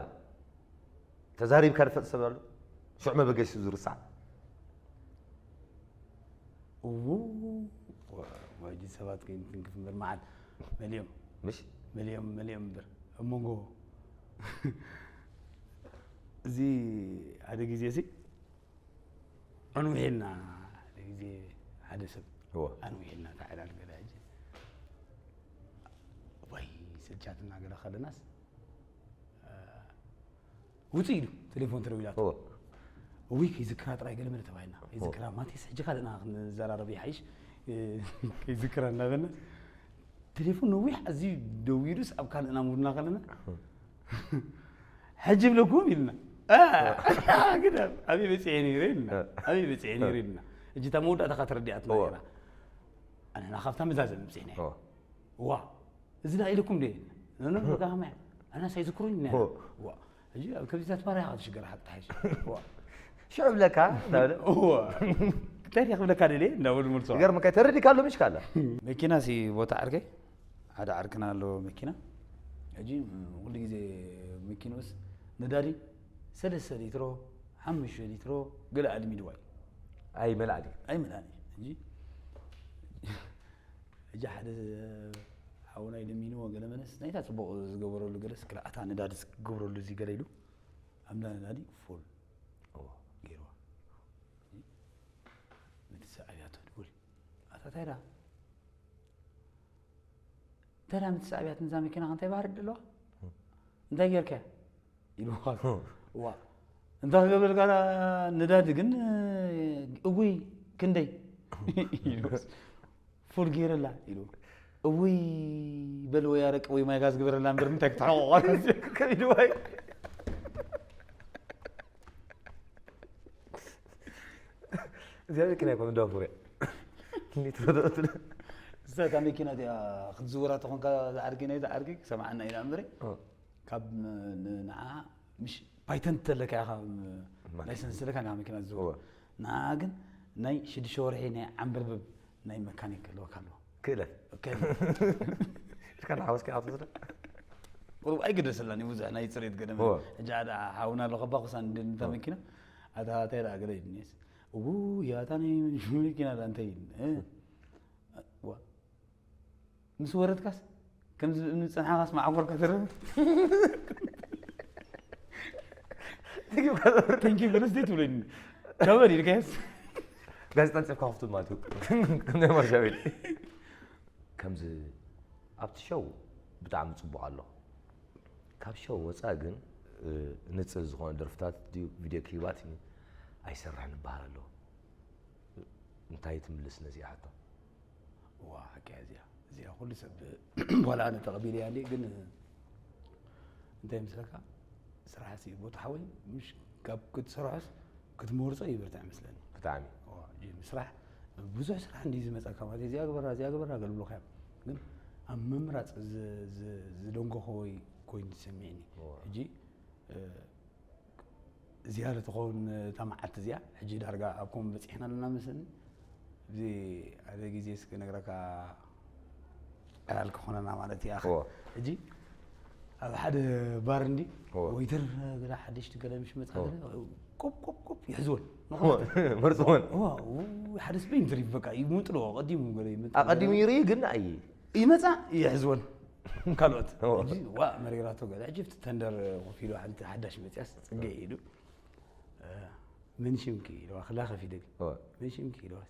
ተዛሪብካ ዝፈልጥ ሰብ ኣሎ? ሽዑ መበገሲኡ ዝርሳዕ? እዉ ወጂ ሰባት ከይንትንክፍ እምበር መዓት መሊኦም ምሽ መሊኦም መሊኦም እምበር ኣብ መንጎ እዚ ሓደ ግዜ ሲ ኣንዊሕልና ሓደ ግዜ ሓደ ሰብ እዎ ኣንዊሕልና ተዓዳል ገለ ሕጂ ወይ ስልቻትና ገለ ከለናስ ውፅእ ኢሉ ቴሌፎን ተደዊላቶ እዎ እውይ ከይዝክራ ጥራይ ገለ መለ ተባሂልና ከይዝክራ ማቴስ ሕጂ ካልእና ክንዘራረብ ይሓይሽ ከይዝክራ እናበልና ቴሌፎን ነዊሕ ኣዝዩ ደዊሉስ ኣብ ካልእና ሙድና ከለና ሕጂ ብለኩም ኢልና ግዳ ኣበይ በፂሐ ነይረ ኢልና ኣበይ በፂሐ ነይረ ኢልና ሕጂ እታ መወዳእታኻ ተረዲኣትና ነራ ኣነና ካብታ መዛዘም ምፅሕና ዋ እዚ ዳ ኢልኩም ደ ነነ ብጋመ ኣና ሳይዝክሩኝ ነ ዋ እዚ ኣብ ከብዚታት ባርያ ክትሽገር ሓቂ ተሓይሽ ዋ ሽዑ ብለካ እንዳበለ ዋ እንታይ ዲያ ክብለካ ደልየ እንዳበሉ መልሶ ይገርመካ ተረዲካ ኣሎ ምሽ ካላ መኪና ሲ ቦታ ዓርከይ ሓደ ዓርክና ኣሎ መኪና ሕጂ ኩሉ ግዜ መኪንኡስ ነዳዲ ሰለስተ ሊትሮ ሓሙሽተ ሊትሮ ገለ ኣልሚድዋይ ኣይ መልኣዲ ኣይመልኣኒ ሕጂ ሕጂ ሓደ ሓውና ይደሚንዎ ገለ መለስ ናይታ ፅቡቕ ዝገበረሉ ገለስ ክልኣታ ነዳዲ ዝገብረሉ እዚ ገለ ኢሉ ኣብዳ ነዳዲ ፉል ገይርዋ ምትሰዓብያ ትድውል ኣታ እንታይ ዳ እንታይ ዳ ምትሰዓብያ ትንዛ መኪና እንታይ ባህር ኣለዋ እንታይ ጌርካ ኢልዋ ዋ እንታ ክገብረልካ ነዳዲ ግን እጉይ ክንደይ ኢሉ ፉል ገይረላ ኢሉ እውይ በል ወይ ኣረቂ ወይ ማይ ጋዝ ግበረላ እምበር ምንታይ ክትሓቆቋ ከቢድዋይ እግዚኣብሔር ክናይ ኮም እንዳፉረ ሊትሮ እዛ እታ መኪና እዚኣ ክትዝውራ ተኾንካ ዝዓርጊ ናይ ዝዓርጊ ሰማዓና ኢና እምበረ ካብ ንዓ ምሽ ፓይተንት ተለካ ኢኻ ላይሰንስ ተለካ ና መኪና ዝዝውር ንዓ ግን ናይ ሽዱሽተ ወርሒ ናይ ዓንበርብብ ናይ መካኒክ ክህልወካ ኣለዎ ክእለት ከ- እስካ ንሓወስካ ኣፍስለ ቁሩብ ኣይግደሰላን እዩ ብዙሕ ናይ ፅሬት ገለ እወ። ሕጂ ሓደ ሓውና ኣሎ ከባ ኩሳ ንደንታ መኪና ኣታ እንታይ ደኣ ገለ ይድንስ እዉ ያታ ናይ መኪና ዳ እንታይ እ? ዋ ምስ ወረድካስ ከምዚ እምኒ ዝፀንሓኻስ መዓኮር ከተርብ ቴንኪ በለስ ደይ ትብለኒ ከበድ ኢልካስ ጋዜጣ ንፅፍካ ክፍቱት ማለት እዩ ናይ ማርሻ ቤት ከምዚ ኣብቲ ሸው ብጣዕሚ ፅቡቅ ኣሎ ካብ ሸው ወፃ ግን ንፅል ዝኾነ ደርፍታት ድዩ ቪድዮ ክሊባት እዩ ኣይሰርሕን ይበሃል ኣሎ እንታይ ትምልስ ነዚኣ ሕቶ ዋ ሓቂ እያ እዚኣ እዚኣ ኩሉ ሰብ ዋላ ኣነ ተቐቢለ እያ እንዴ ግን እንታይ ምስለካ ስራሕ ሲ ቦታ ሓወይ ምሽ ካብ ክትሰርሖስ ክትመርፆ ይብርትዕ መስለኒ ብጣዕሚ ዋ፣ ጂ- ምስራሕ ብዙሕ ስራሕ እንዲ ዝመፀካ ማለት እዚኣ ግበራ እዚኣ ግበራ ገልብሉካ እዮም ግን ኣብ ምምራፅ ዝ- ዝ- ዝደንጎኾ ወይ ኮይኑ ዝሰሚዕኒ ዋ። ሕጂ ዝያዳ ትኸውን እታ መዓልቲ እዚኣ ሕጂ ዳርጋ ኣብ ከምኡ በፂሕና ኣለና መስለኒ እዚ ሓደ ግዜ እስኪ ነግረካ ዕላል ክኾነና ማለት እያ ሕጂ ኣብ ሓደ ባር እንዲ ወይተር ገለ ሓደሽቲ ገለ ምሽ መፅኣ ገለ ቆብ ቆብ ቆብ ይሕዝወን መርፅወን ሓደ ስበይን ትሪፍ በቃ ይምጥልዎ ቀዲሙ ገለ ይምጥ ኣቐዲሙ ይርኢ ግን ኣይ ይመፃ ይሕዝወን ካልኦት ሕጂ ዋ መሪራቶ ገለ ሕጂ ኣብቲ ተንደር ኮፍ ኢሉ ሓንቲ ሓዳሽ መፅያስ ፅገ ኢሉ መን ሽምኪ ኢልዋ ክላ ከፊደግ መን ሽምኪ ኢልዋ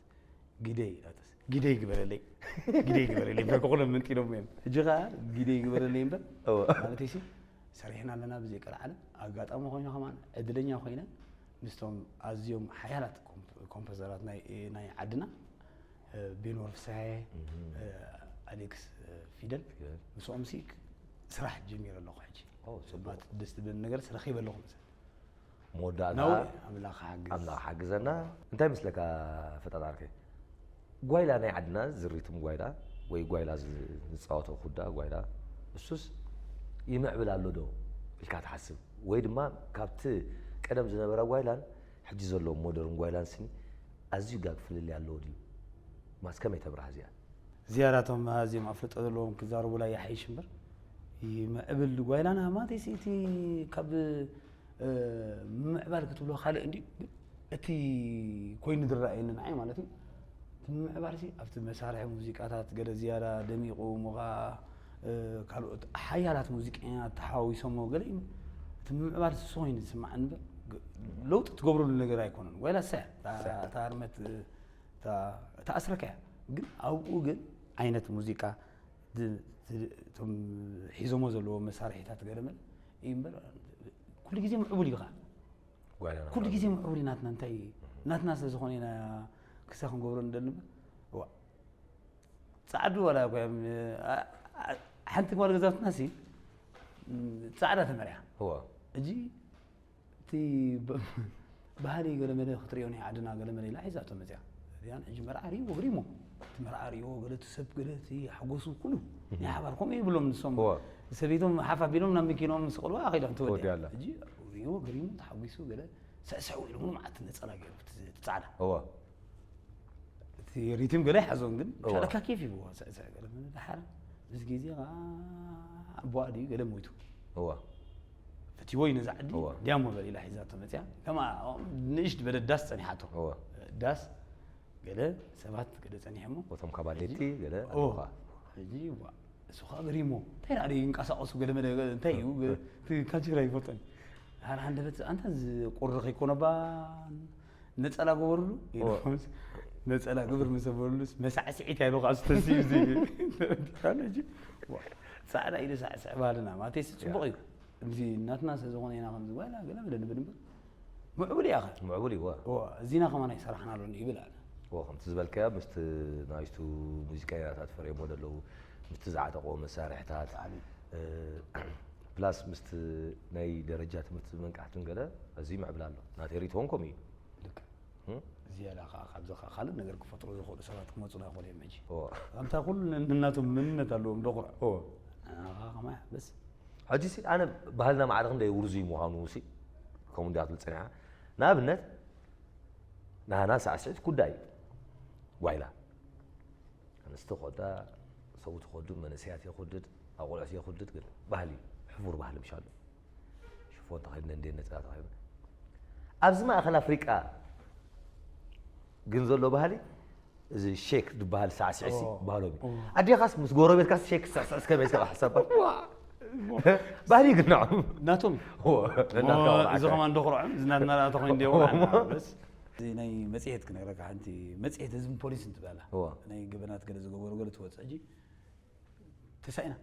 ግደይ ኢላተስ ግደይ ግበረለይ ግደይ ግበረለይ እምበር ክኩሎም ምንጢሎም እዮም ሕጂ ከዓ ግደይ ግበረለይ እምበር ማለት ሲ ሰሪሕና ኣለና ብዘይ ቀልዓለም ኣጋጣሚ ኮይኑ ከማን ዕድለኛ ኮይነ ምስቶም ኣዝዮም ሓያላት ኮምፖዘራት ናይ ዓድና ቤንወር ፍስሃየ ኣሌክስ ፊደል ምስኦም ሲ ስራሕ ጀሚረ ኣለኹ ሕጂ ደስ ትብል ነገር ረኺበ ኣለኹ መወዳእታ ኣምላኽ ሓግዘና እንታይ ምስለካ ፈጣጣርከ ጓይላ ናይ ዓድና ዝሪትም ጓይላ ወይ ጓይላ ዝፃወቶ ኩዳ ጓይላ እሱስ ይምዕብል ኣሎ ዶ ኢልካ ትሓስብ ወይ ድማ ካብቲ ቀደም ዝነበረ ጓይላን ሕጂ ዘሎ ሞደርን ጓይላን ስኒ ኣዝዩ ጋግ ፍልልይ ኣለዎ ድዩ ማስ ከመይ ተብርሃ እዚኣ ዝያዳቶም ኣዝዮም ኣፍልጦ ዘለዎም ክዛረቡላ ይሓይሽ እምበር ይምዕብል ጓይላና ማተይሲ እቲ ካብ ምምዕባል ክትብሎ ካልእ እንዲ እቲ ኮይኑ ዝረኣየኒ ንዓይ ማለት እዩ እቲ ምምዕባልሲ ኣብቲ መሳርሒ ሙዚቃታት ገለ ዝያዳ ደሚቑ እሞ ኸዓ፣ እ፣ ካልኦት ሓያላት ሙዚቀኛታት ተሓዋዊሶሞ ገለ እዩ። እቲ ምምዕባልሲ እሱ ኮይኑ ዝስማዓኒ እምበር፣ ግ-፣ ለውጢ ትገብረሉ ነገር ኣይኮነን። ዋይላ እሳ እያ እታ፣ እሳ እያ። እታ ኣርመት፣ እታ፣ እታ ኣስረካ እያ። ግን ኣብኡ ግን ዓይነት ሙዚቃ ድ-፣ ድ-፣ እቶም ሒዞሞ ዘለዎ መሳርሒታት ገለ መለ እዩ እምበር፣ ኩሉ ግዜ ምዕቡል እዩ ኸዓ። ጓይላና ኩሉ ግዜ ምዕቡል እዩ ናትና። እንታይ ናትና ስለ ዝኾነ ኢና ክሳ ክንገብሮ ንደሊ እምበር። እዋ። ጻዕዱ ዋላ እኮ እዮም፣ ኣ-፣ ኣ-፣ ሓንቲ ጓል ገዛትና ሲ፣ ም፣ ጻዕዳ ተመርያ። እዋ። ሕጂ እቲ ብ-፣ ባህሊ ገለ መለ ክትሪኦ ናይ ዓድና ገለ መለ ኢላ ሒዛቶ መጽያ። እዚኣን ሕጂ መርዓ ሪእዎ ግሪሞ። እቲ መርዓ ሪእዎ ገለ እቲ ሰብ ገለ እቲ ሓጎሱ ኩሉ ናይ ሓባር ከምኡ ይብሎም ንሶም። እዋ። ሰበይቶም ሓፍ ኣቢሎም ናብ መኪኖም ምስ ቆልዋ ኣኺሎም ተወዲያ። ተወዲያ ኣላ። ሕጂ ሪእዎ ግሪሙ ተሓጒሱ ገለ ስዕስዕ ኢሉ ምሉእ መዓልቲ ነጸላ ገይሩ እቲ፣ እቲ ጻዕዳ። እዋ። እቲ ሪትም ገለ ይሓዞን ግን እዋ። ሻለካ ኬፍ ይብዎ ስዕስዕ ገለ መለ ደሓር ምስ ግዜ ኸዓ ኣቦኣ ድዩ ገለ ሞይቱ። እዋ። ፈትይዎ እዩ ነዛ ዓዲ እዋ። ዲያሞ በል ኢላ ሒዛቶ መጽያ። ከማ ንእሽት በለ ዳስ ጸኒሓቶ። እዋ። ዳስ ገለ ሰባት ገለ ጸኒሖሞ። እቶም ካብ ኣዴቲ ገለ እዎ። ኣለውኻ። ሕጂ ዋ፣ እሱ ኸዓ ገሪሞ። እንታይ ደኣ ይንቀሳቐሱ ገለ መለ እንታይ እዩ? ገ-፣ እቲ ካልቸር ኣይፈልጦን። ኧረ ሃንደበት ኣንታ እዚ ቁሪ ከይኮነባ ነጸላ ገበርሉ? እዎ። ኢሎም ነጸላ ግብር ምስ በሉሉስ መሳዕስዒት ኣይሉ ኸዓ ዝተስዩ እዚ። ሕጂ ዋ፣ ጻዕዳ ኢሉ ሳዕስዕ ባህልና። ማለተይሲ ጽቡቕ ያ። እዩ። እዚ ናትና ስለ ዝኾነ ኢና ከምዚ ዋላ ገለ መለ ንብል እምበር ምዕቡል እያ ኸ። ምዕቡል እዩ፣ እወ። እወ፣ እዚና ከማን ኣይሰራሕናሉን ይብል ኣነ። እወ፣ ከምቲ ዝበልካዮ ምስቲ ናይቱ ሙዚቀኛታት ፈርዮሞ ዘለዉ፣ ምስቲ ዝዓጠቕዎ መሳርሕታት፣ ብጣዕሚ። እ፣ ፕላስ ምስቲ ናይ ደረጃ ትምህርቲ መንቃሕትን ገለ ኣዝዩ ይምዕብል ኣሎ። ናተይ ርእይቶ እውን ከምኡ እዩ። ልክዕ። እም? ዝያዳ ኸዓ ካብዚ ኸዓ ካልእ ነገር ክፈጥሩ ዝኽእሉ ሰባት ክመጹና ይኽእሉ እዮም ሕጂ። እወ። ከምታ ኩሉ ነናቶም መንነት ኣለዎም፣ ደኹርዕ። እወ። ንዓኻ ከማይ በስ። ሕጂሲ ኣነ ባህልና ማዕረ ክንደይ ውርዙይ ምዃኑ ሲ ከምኡ እንዲያ ክትብል ጸኒሓ። ንኣብነት ናህና ሳዕስዒት ኩዳ እዩ። ጓይላ። ኣንስቲ ኮዳ፣ ሰብኡት ይኸዱ፣ መንእሰያት የኹድድ፣ ኣቑልዑት የኹድድ፣ ግን ባህሊ፣ ሕፉር ባህሊ ምሽ ኣሎ። ሽፎን ተኸዲነን እንዴ ነጸላ ተኸዲነን። ኣብዚ ማእከል ኣፍሪቃ ግን ዘሎ ባህሊ እዚ ሼክ ዝበሃል ሳዕስዒ ሲ ኦ፣ ባህሎም እዩ። ኦ። ኣዴኻስ ምስ ጎረቤትካስ ሼክ ትስዕስዕስ ከመይ ኢልካ ሓሳብካ? ዋ፣ ዋ። ባህሊ ግን ንዖም። ናቶም። ኦ፣ ነናትካ ኦ፣ ወርዓካ። እዚ ከማን እንዶ ኹርዖም፣ እዚ ናትና ደኣ ተኾይኑ እንዲዮ ኦ። ወርዓና። በስ፣ እዚ ናይ መጽሔት ክነግረካ፣ ሓንቲ መጽሔት ህዝብን ፖሊስን ትበላ። ኦ። ናይ ገበናት ገለ ዝገበሩ ገለ ትወጽእ። ሕጂ ተሳኢና።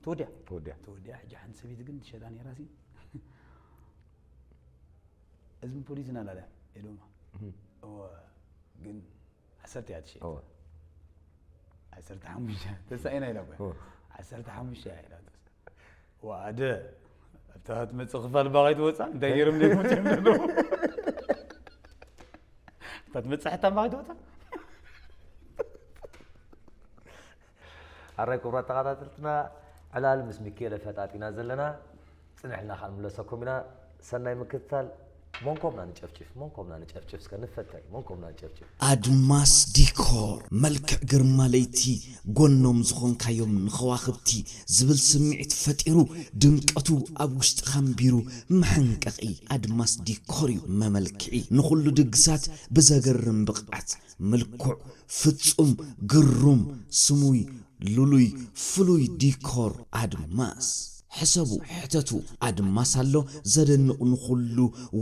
ተወዲያ። ተወዲያ። ተወዲያ። ሕጂ ሓንቲ ሰበይቲ ግን ትሸጣ ነይራ ሲ። ህዝብን ፖሊስን ኣላልያ ኢሎማ። እም። እወ፣ ግን ዓሰርተ እያ ትሸይጥ። እወ። ዓሰርተ ሓሙሽተ፣ ተሳኢና ኢላ እኮ። እወ። ዓሰርተ ሓሙሽተ እያ ኢላ። ዋደ፣ ኣብታ ትመጽእ ክፋል ባኻ ይትወጻ፣ እንታይ ገይሮም ደይሞት እዮም ዘለዉ? ኣብታ ትመጽእ ሕታም ባኻ ይትወጻ? ኣራይ ክቡራት ተኸታተልትና፣ ዕላል ምስ ሚኪኤለ ፈጣጢና ዘለና፣ ጽንሕልና ከኣ ንምለሰኩም ኢና። ሰናይ ምክትታል። መንኮብና ንጨፍጭፍ፣ መንኮብና ንጨፍጭፍ፣ እስከ ንፈተን፣ መንኮብና ንጨፍጭፍ። ኣድማስ ዲኮር፣ መልክዕ ግርማ ለይቲ፣ ጎኖም ዝኾንካዮም ንኸዋኽብቲ ዝብል ስምዒት ፈጢሩ፣ ድምቀቱ ኣብ ውሽጥኻ ኣንቢሩ፣ መሐንቀቒ ኣድማስ ዲኮር እዩ መመልክዒ። ንኹሉ ድግሳት ብዘገርም ብቕዓት፣ ምልኩዕ፣ ፍጹም፣ ግሩም፣ ስሙይ፣ ልሉይ፣ ፍሉይ ዲኮር ኣድማስ። ሕሰቡ፣ ሕተቱ፣ ኣድማስ ኣሎ ዘደንቕ ንኹሉ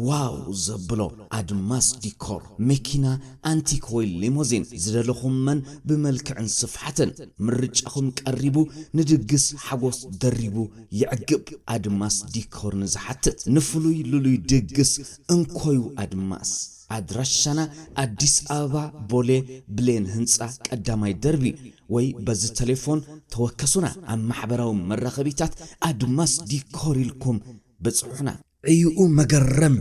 ዋው ዘብሎ ኣድማስ ዲኮር። መኪና ኣንቲክ ወይ ሊሞዚን ዝደለኹም መን ብመልክዕን ስፍሓትን ምርጫኹም ቀሪቡ ንድግስ ሓጎስ ደሪቡ የዕግብ። ኣድማስ ዲኮር ንዝሓትት ንፍሉይ ልሉይ ድግስ እንኮዩ ኣድማስ። ኣድራሻና ኣዲስ ኣበባ ቦሌ ብሌን ህንፃ ቀዳማይ ደርቢ ወይ በዚ ቴሌፎን ተወከሱና። ኣብ ማሕበራዊ መራኸቢታት ኣድማስ ዲኮር ኢልኩም በጽሑና። ዕዩኡ መገረም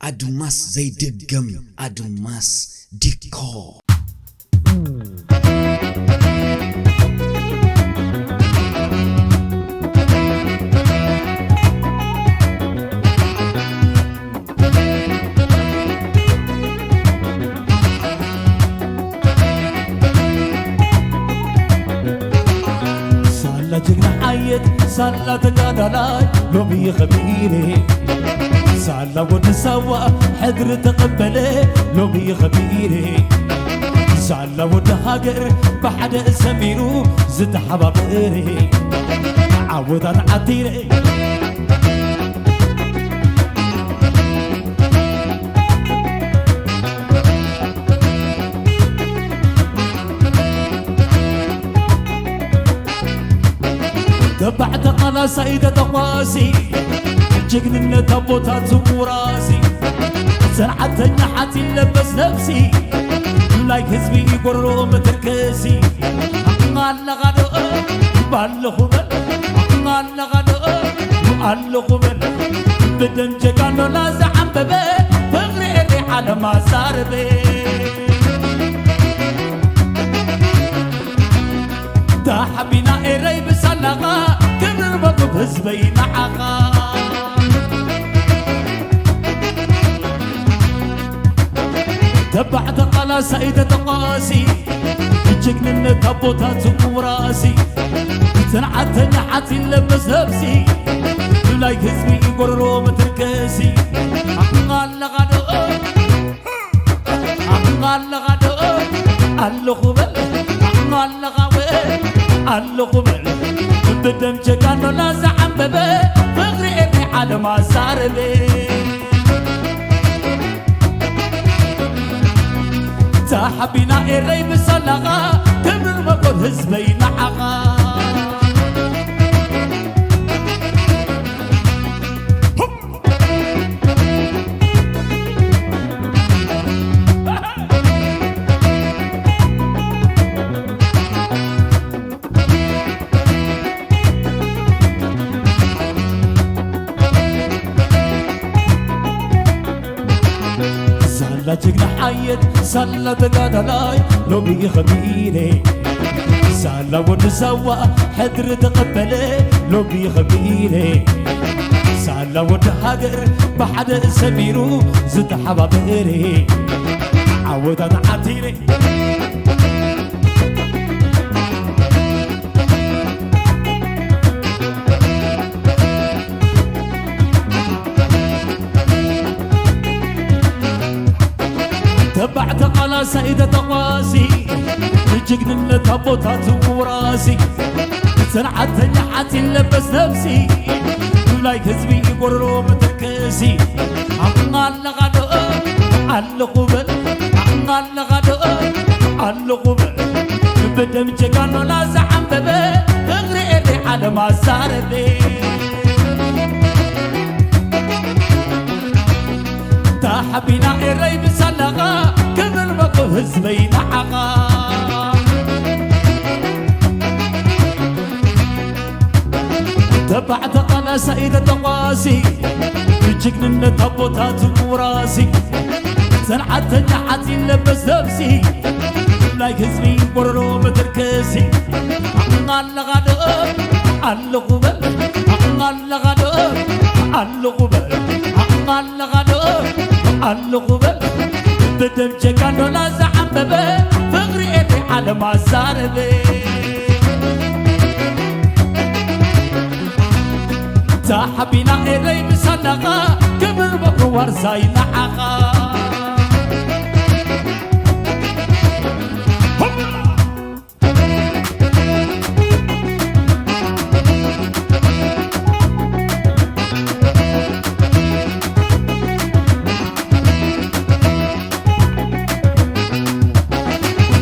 ኣድማስ ዘይድገም ኣድማስ ዲኮር። ሳላ ጅግና ዓየት ሳላ ተጋዳላይ ሎሚ ኸቢረ። ሳላ ወዲ ሳዋ ሕድሪ ተቐበለ ሎሚ ኸቢረ። ሳላ ወዲ ሃገር ብሓደ ሰሚሩ ዝተሓባበረ ዓወታት ዓቲረ። ተባዕ ተቓላሳይ ተተኳሲ ጅግንነት ኣቦታት ውራሲ ሰንዓተኛ ሓፂን ለበስ ነብሲ ብላይ ህዝቢ ይጎሮ መተርከሲ ኣለኻ ዶ ባለኹ በል ኣለኻ ዶ ኣለኹ በል ብደም ጀጋኖና ዝዓንበበ ፍቕሪ ኤሪ ዓለም ኣዛርበ ተሓቢና ኤረይ ብሳላኻ ክብሪ ርበኩብ ህዝበይ ንዓኻ ተባዕ ተቓላሳይ ተተቋሲ ጅግንነት ኣቦታት ውራሲ ጽንዓተኛ ሓፂን ለበስ ነብሲ ብላይ ህዝቢ ጎረሮ መተርከሲ ኣለኻ ዶ ኣለኻ ዶ ኣለኹ በል ኣለኻ ወ ኣለኹ በል ብደም ጀጋኖና ዝዓንበበ ፍቕሪ ኤርትራ ዓለም ኣዛረበ ተሓቢና ኤረይ ብሳላኻ ክብርን መጎር ህዝበይ ንዓኻ ሳላ ጅግና ሓየት ሳላ ተጋዳላይ ሎሚ ኸሚለ ሳላ ወዲ ሳዋ ሕድሪ ተቐበለ ሎሚ ኸሚለ ሳላ ወዲ ሃገር ብሓደ ሰሚሩ ዝተሓባበረ ዓወታት ዓቲረ ተባዕ ተቓላሳይ ተተቋሲ ንጅግንነት ኣቦታት ውራሲ ሰንዓተኛ ሓፂን ለበስ ነብሲ ብላይ ህዝቢ ጎረሮ መተከሲ ኣቕናለኻ ዶ ኣለኹ በል ኣቕናለኻ ዶ ኣለኹ በል ብደም ጀጋኖና ዝዓንበበ ፍቕሪ ኤርትራ ዓለም ኣዛረበ ተሓቢና ኤረይ ብሳላኻ ክብል መጎ ህዝበይ ንዓኻ ተባዕ ተቓላሳይ ተተቋሲ ብጅግንነት ኣቦታት ውራሲ ሰንዓተኛ ሓፂን ለበስ ነብሲ ናይ ህዝቢ ጎረሮ መተርከሲ ኣቕናለኻ ዶ ኣለኹ በል ኣቕናለኻ ዶ ኣለኹ በል ኣቕናለኻ ዶ ኣለኹ በል ብደም ጀጋኖና ዝዓንበበ ፍቕሪ ኤርትራ ዓለም ኣዛረበ ተሓቢና ኤረይ ብሳላኻ ክብር በኩ ዋርሳይ ንዓኻ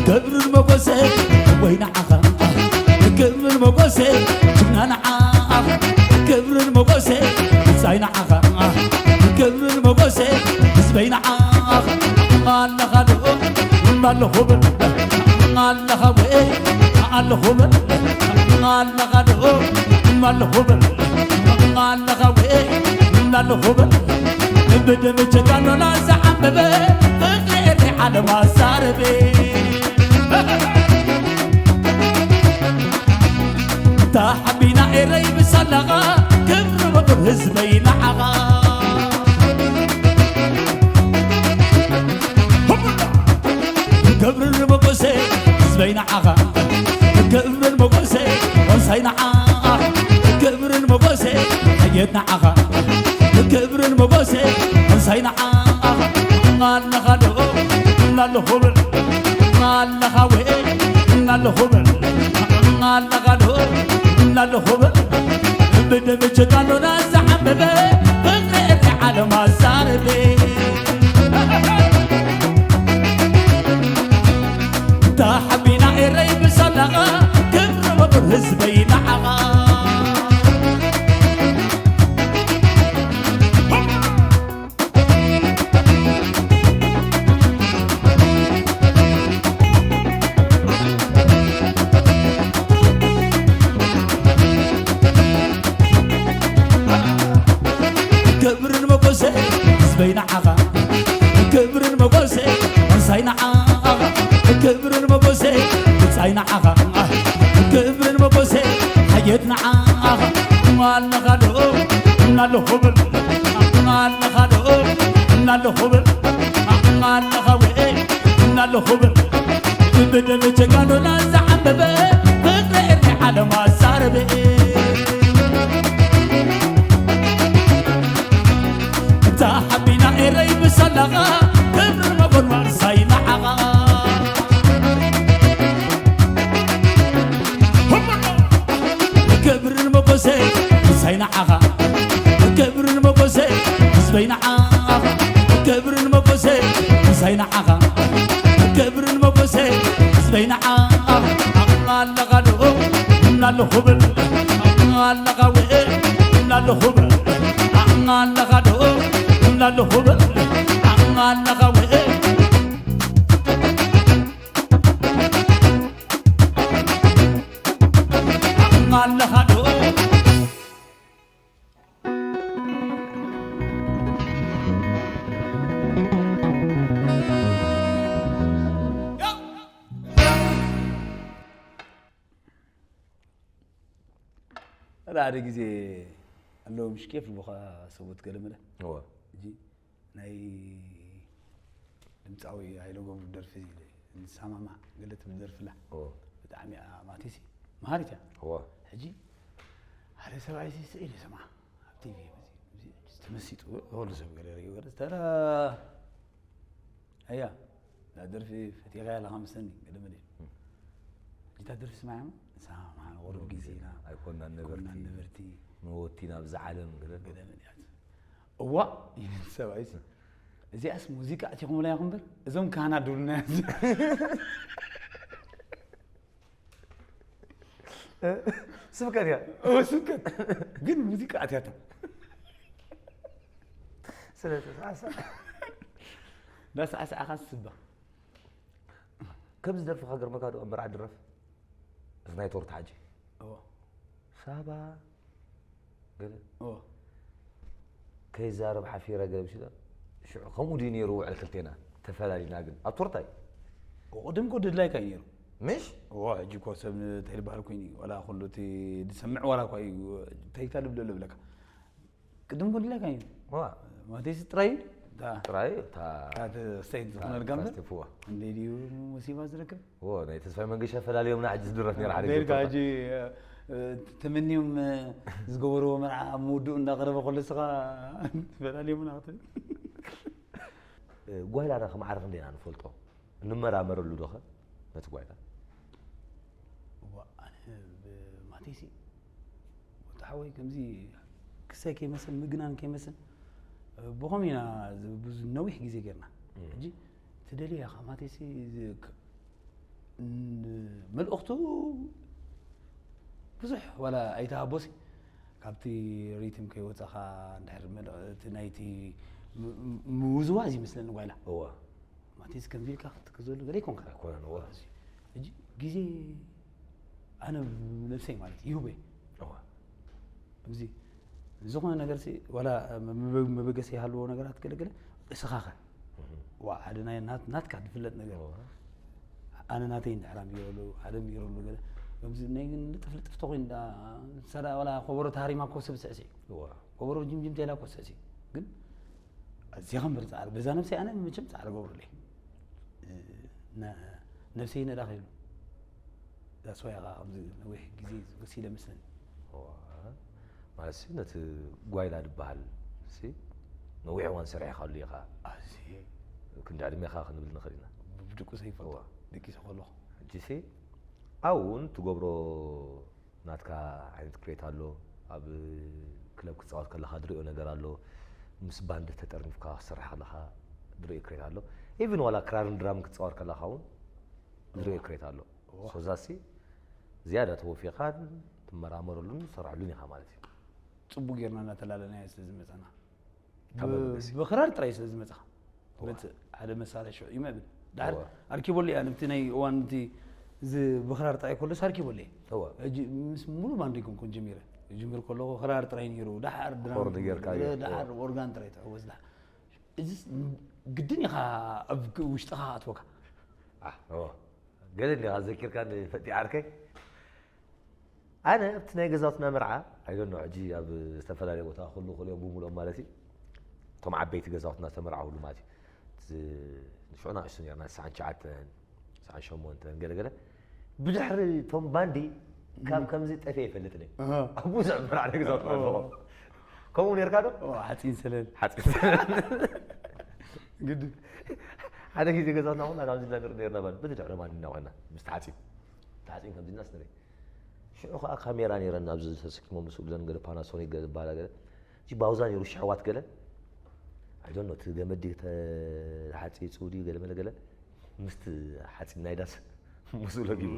ክብርን መጎሰ ወይ ንዓኻ ክብርን መጎሰ ጅግና ንዓኻ ክብርን መጎሰ ብጻይ ንዓኻ ክብርን መጎሰ ህዝበይ ንዓኻ ኣለኻ ዶ ኣለኹ በል ኣለኻ ወይ ኣለኹ በል ኣለኻ ዶ ኣለኹ በል ኣለኻ ወይ ኣለኹ በል ብደም ጀጋኖና ዝዓንበበ ፍቕሪ ኤርትራ ዓለም ኣዛረበ ተሓቢና ኤረይ ብሳላኻ ክብሪ በኩር ህዝበይ ንዓኻ ክብርን መጎሰ ህዝበይ ንዓኻ ክብርን መጎሰ ወርሳይ ንዓኻ ክብርን መጎሰ ሓየት ንዓኻ ክብርን መጎሰ ወርሳይ ንዓኻ ኣለኻ ዶ ኣለኹ በል ኣለኻ ወይ እናለኹ በል፣ ኣለኻ ዶ እናለኹ በል፣ ብደም ጀጋኑና ዝዓበበ ፍቕሪ ኤርትራ ዓለም ኣዛረበ። ተሓቢና ኤረይ ብሰላኻ ክብሪ ወግር ህዝበይ ንዓኻ። ክብርን መጎሰ ህዝበይ ንዓኻ፣ ክብርን መጎሰ ምሳይ ንዓኻ፣ ክብርን መጎሰ ብጻይ ንዓኻ፣ ክብርን መጎሰ ሓየት ንዓኻ። ኣለኻ ዶ እናለኹ ብል፣ ኣለኻ ዶ እናለኹ ብል፣ ኣለኻ ወይ እናለኹ ብል፣ ብደም ጀጋኑና ዝዓበበ ፍቕሪ ኤርትራ ዓለም ኣዛረበ። እታ ሓቢና ኤረይ ብሰላኻ ክብርን መጎርማር ሳይ ንዓኻ። ክብርን መጎሰ ሳይ ንዓኻ። ክብርን መጎሰ ህዝበይ ንዓኻ። ክብርን መጎሰ ሳይ ንዓኻ። ክብርን መጎሰ ህዝበይ ንዓኻ። ኣለኻ ዶ እናለኹ ብል፣ ኣለኻ ወይ እናለኹ ብል፣ ኣለኻ ዶ እናለኹ ብል፣ ኣለኻ ወይ ኣለኻ ዶ። ሓደ ግዜ ኣለዉ ምሽ ኬፍ ልቦኻ ሰብኡት ገለ መለ። እወ። ሕጂ ናይ ድምፃዊ ሃይለ ገብሩ ደርፊ ንሰማማዕ ገለ ትብል ደርፊ ኣላ። እወ። ብጣዕሚ እያ ማቲሲ መሃሪት እያ። እወ። ሕጂ ሓደ ሰብኣይ ሲ ስኢሉ ይሰምዓ ኣብ ቲቪ ተመሲጡ፣ ኩሉ ሰብ ገለ ርእዩ ገለ ዝተረ ኣያ እዛ ደርፊ ፈቲኻያ ኣለኻ መስለኒ ገለ መለ። እም። እታ ደርፊ ስማዕያ ንሳ መሃን ቁሩብ ግዜ ኢና ኣይኮናን ነበርቲ። ኣይኮናን ነበርቲ። መወቲና ብዛ ዓለም ገለ። ገለ መለ እያ። እዋእ ይብል ሰብኣይሲ። እዚኣስ ሙዚቃ ኣእቲኹምላ ኢኹም እምበር እዞም ካህናት ድብሉና እዮም። ስብከት እያ። እወ፣ ስብከት። ግን ሙዚቃ ኣትያታ። ስለ ተሳዕሳዕ። እንዳሳዕሳዕኻ ትስበኽ። ከምዚ ደርፍኻ ገርመካ ዶ ኣብ መርዓ ድረፍ? እዚ ናይ ቶርታ ሕጂ። እወ። ሳባ ገለ እወ። ከይዛረብ ሓፊረ ገለ ብሲለ። ሽዑ ከምኡ ድዩ ነይሩ ውዕል ክልቴና? ተፈላሊና ግን ኣብ ቶርታ እዩ። ቅድም እኮ ድላይካ እዩ ነይሩ። ምሽ? እወ፣ ሕጂ እኮ ሰብ እንታይ ዝበሃል ኮይኑ እዩ። ዋላ ኩሉ እቲ ዝሰምዕ ዋላ እኳ እዩ። እንታይ ኢልካ ልብሎ ልብለካ። ቅድም እኮ ድላይካ እዩ። እወ። ማቴስ ጥራይ እዩ። እታ ጥራይ እታ እታ ተስተይት እታ ዝኾነ ልካ እምበር። ስቴፕ እወ። እንዴ ድዩ ሙሲባ ዝረክብ? እወ፣ ናይ ተስፋይ መንገሻ ፈላልዮምና ሕጂ ዝድረፍ ነይሩ ሓደ ቤልካ ግዜ። ሕጂ፣ እ፣ ተመንዮም፣ እ፣ ዝገበርዎ መርዓ ኣብ ምውድኡ እንዳቐረበ ከሎ ንስኻ ፈላልዮምና ክትብል። እ፣ ጓይላና ከመዓርፍ እንዴና ንፈልጦ? እንመራመረሉ ዶ ኸ ነቲ ጓይላ? እዋ፣ ኣነ ብማቴሲ፣ ወዲ ሓወይ፣ ከምዚ ክሳይ ከይመስል፣ ምግናን ከይመስል፣ እ፣ ብኸምኡ ኢና ዝ-፣ ብዙ ነዊሕ ግዜ ጌርና። እም። ሕጂ ትደልዮ ኢኻ፣ ማቴሲ፣ ዝ-፣ ክ-፣ ን-፣ መልእኽቱ ብዙሕ ዋላ ኣይተሃቦሲ፣ ካብቲ ሪትም ከይወጻኻ እንድሕር መልእ-፣ እቲ ናይቲ ም-፣ ም-፣ ምውዝዋዝ ይመስለኒ ጓይላ። እወ። ማቴስ ከምዚ ኢልካ ክትክዘሉ ገለ ኣይኮንካ። ኣይኮነን፣ እወ። ሕጂ ግዜ ኣነ ነብሰይ ማለት ይህቦ እየ። እወ። ከምዚ ዝኾነ ነገር ሲ፣ ዋላ መበ-፣ መበገሲ ይሃልዎ ነገራት ገለ ገለ እስኻኸ። እህ። ዋ፣ ሓደ ናይ ናት-፣ ናትካ ዝፍለጥ ነገር። እወ። ኣነ ናተይ እንድሕር ኣንቢረሉ፣ ሓደ ኣንቢረሉ ገለ። ከምዚ ናይ ልጥፍ ልጥፍ ተኾይኑ ደኣ፣ ንሳ ደኣ ዋላ ኮበሮ ተሃሪማ እኮ ሰብ ስዕስዕ። እወ። ኮበሮ ጅምጅም ተይላ እኮ ስዕስዕ። ግን ኣዚኻ እምበር ጻዕሪ፣ በዛ ነብሰይ ኣነ መቸም ጻዕሪ ገብረለይ። እ፣ ነ-፣ ነብሰይ ነዳኺሉ። ዛስ ዋይ ከዓ ኣብዚ ነዊሕ ግዜ ወሲደ መስለኒ። እዋ፣ ማለት ሲ ነቲ ጓይላ ዝበሃል ሲ ነዊሕ እዋን ሰሪሕካሉ ኢኻ። ኣዚ ክንዲ ዕድሜኻ ክንብል ንኽእል ኢና። ብድቁ ዘይፈልጦ። እዋ። ደቂሰ ከለኹ። ሕጂ ሲ ኣብኡ እውን ትገብሮ ናትካ ዓይነት ክሬት ኣሎ። ኣብ ክለብ ክትፃወት ከለካ ድሪኦ ነገር ኣሎ። ምስ ባንድ ተጠርኒፍካ ክትሰርሕ ከለካ ድሪኦ ክሬት ኣሎ። ኢቭን ዋላ ክራርን ድራም ክትፃወት ከለካ እውን ድሪኦ ክሬት ኣሎ። ሶዛሲ ዝያዳ ተወፊኻን ትመራመረሉን ትሰርሐሉን ኢኻ ማለት እዩ። ፅቡቅ ጌርና እናተላለናዮ ስለ ዝመፀና ብክራር ጥራይ ስለ ዝመፅኻ በት ሓደ መሳርሒ ሽዑ እዩ መብል ዳር ኣርኪቦሉ እያ ነብቲ ናይ እዋን እቲ እዚ ብክራር ጥራይ ከሎስ ኣርኪቦሉ እየ ሕጂ ምስ ሙሉ ባንድ ይኮንኩን ጀሚረ ጅምር ከለኹ ክራር ጥራይ ነይሩ ዳሓር ድራር ኦርጋን ጥራይ ትሕወዝ ዳ እዚ ግድን ኢኻ ኣብ ውሽጥኻ ኣትወካ ገለ እንዲኻ ዘኪርካ ፈጢ ዓርከይ ኣነ ኣብቲ ናይ ገዛውትና መርዓ ኣይደኖ ሕጂ ኣብ ዝተፈላለየ ቦታ ክህሉ ክእል እዮም ብምልኦም ማለት እዩ እቶም ዓበይቲ ገዛውትና ዝተመርዓውሉ ማለት እዩ ንሽዑ ናእሽቱ ነርና ስሳዓን ትሽዓተን ስሳዓን ሸሞንተን ገለገለ ብድሕሪ እቶም ባንዲ ካብ ከምዚ ጠፊአ ይፈልጥን እዩ ኣብ ብዙሕ መርዓ ናይ ገዛውትና ኣለዎ ከምኡ ነርካ ዶ ሓፂን ሰለል ሓፂን ሰለል ግድ ሓደ ግዜ ገዛውትና ኩና ናብዚ ነርና ባንዲ ብድሕሪ ባንዲ እናኮና ምስ ተሓፂን ተሓፂን ከምዚ እናስነሪ ሽዑ ከዓ ካሜራ ነይረን ኣብዚ ተሰኪሞም ዝስእሉ ዘን ገለ ፓናሶኒክ ገለ ዝበሃላ ገለ እቲ ባውዛ ነይሩ ሽሕዋት ገለ ኣይዶኖ እቲ ገመድ ተሓፂፁ ድዩ ገለ መለ ገለ ምስቲ ሓፂን ናይ ዳስ ምስኡ ለጊቡ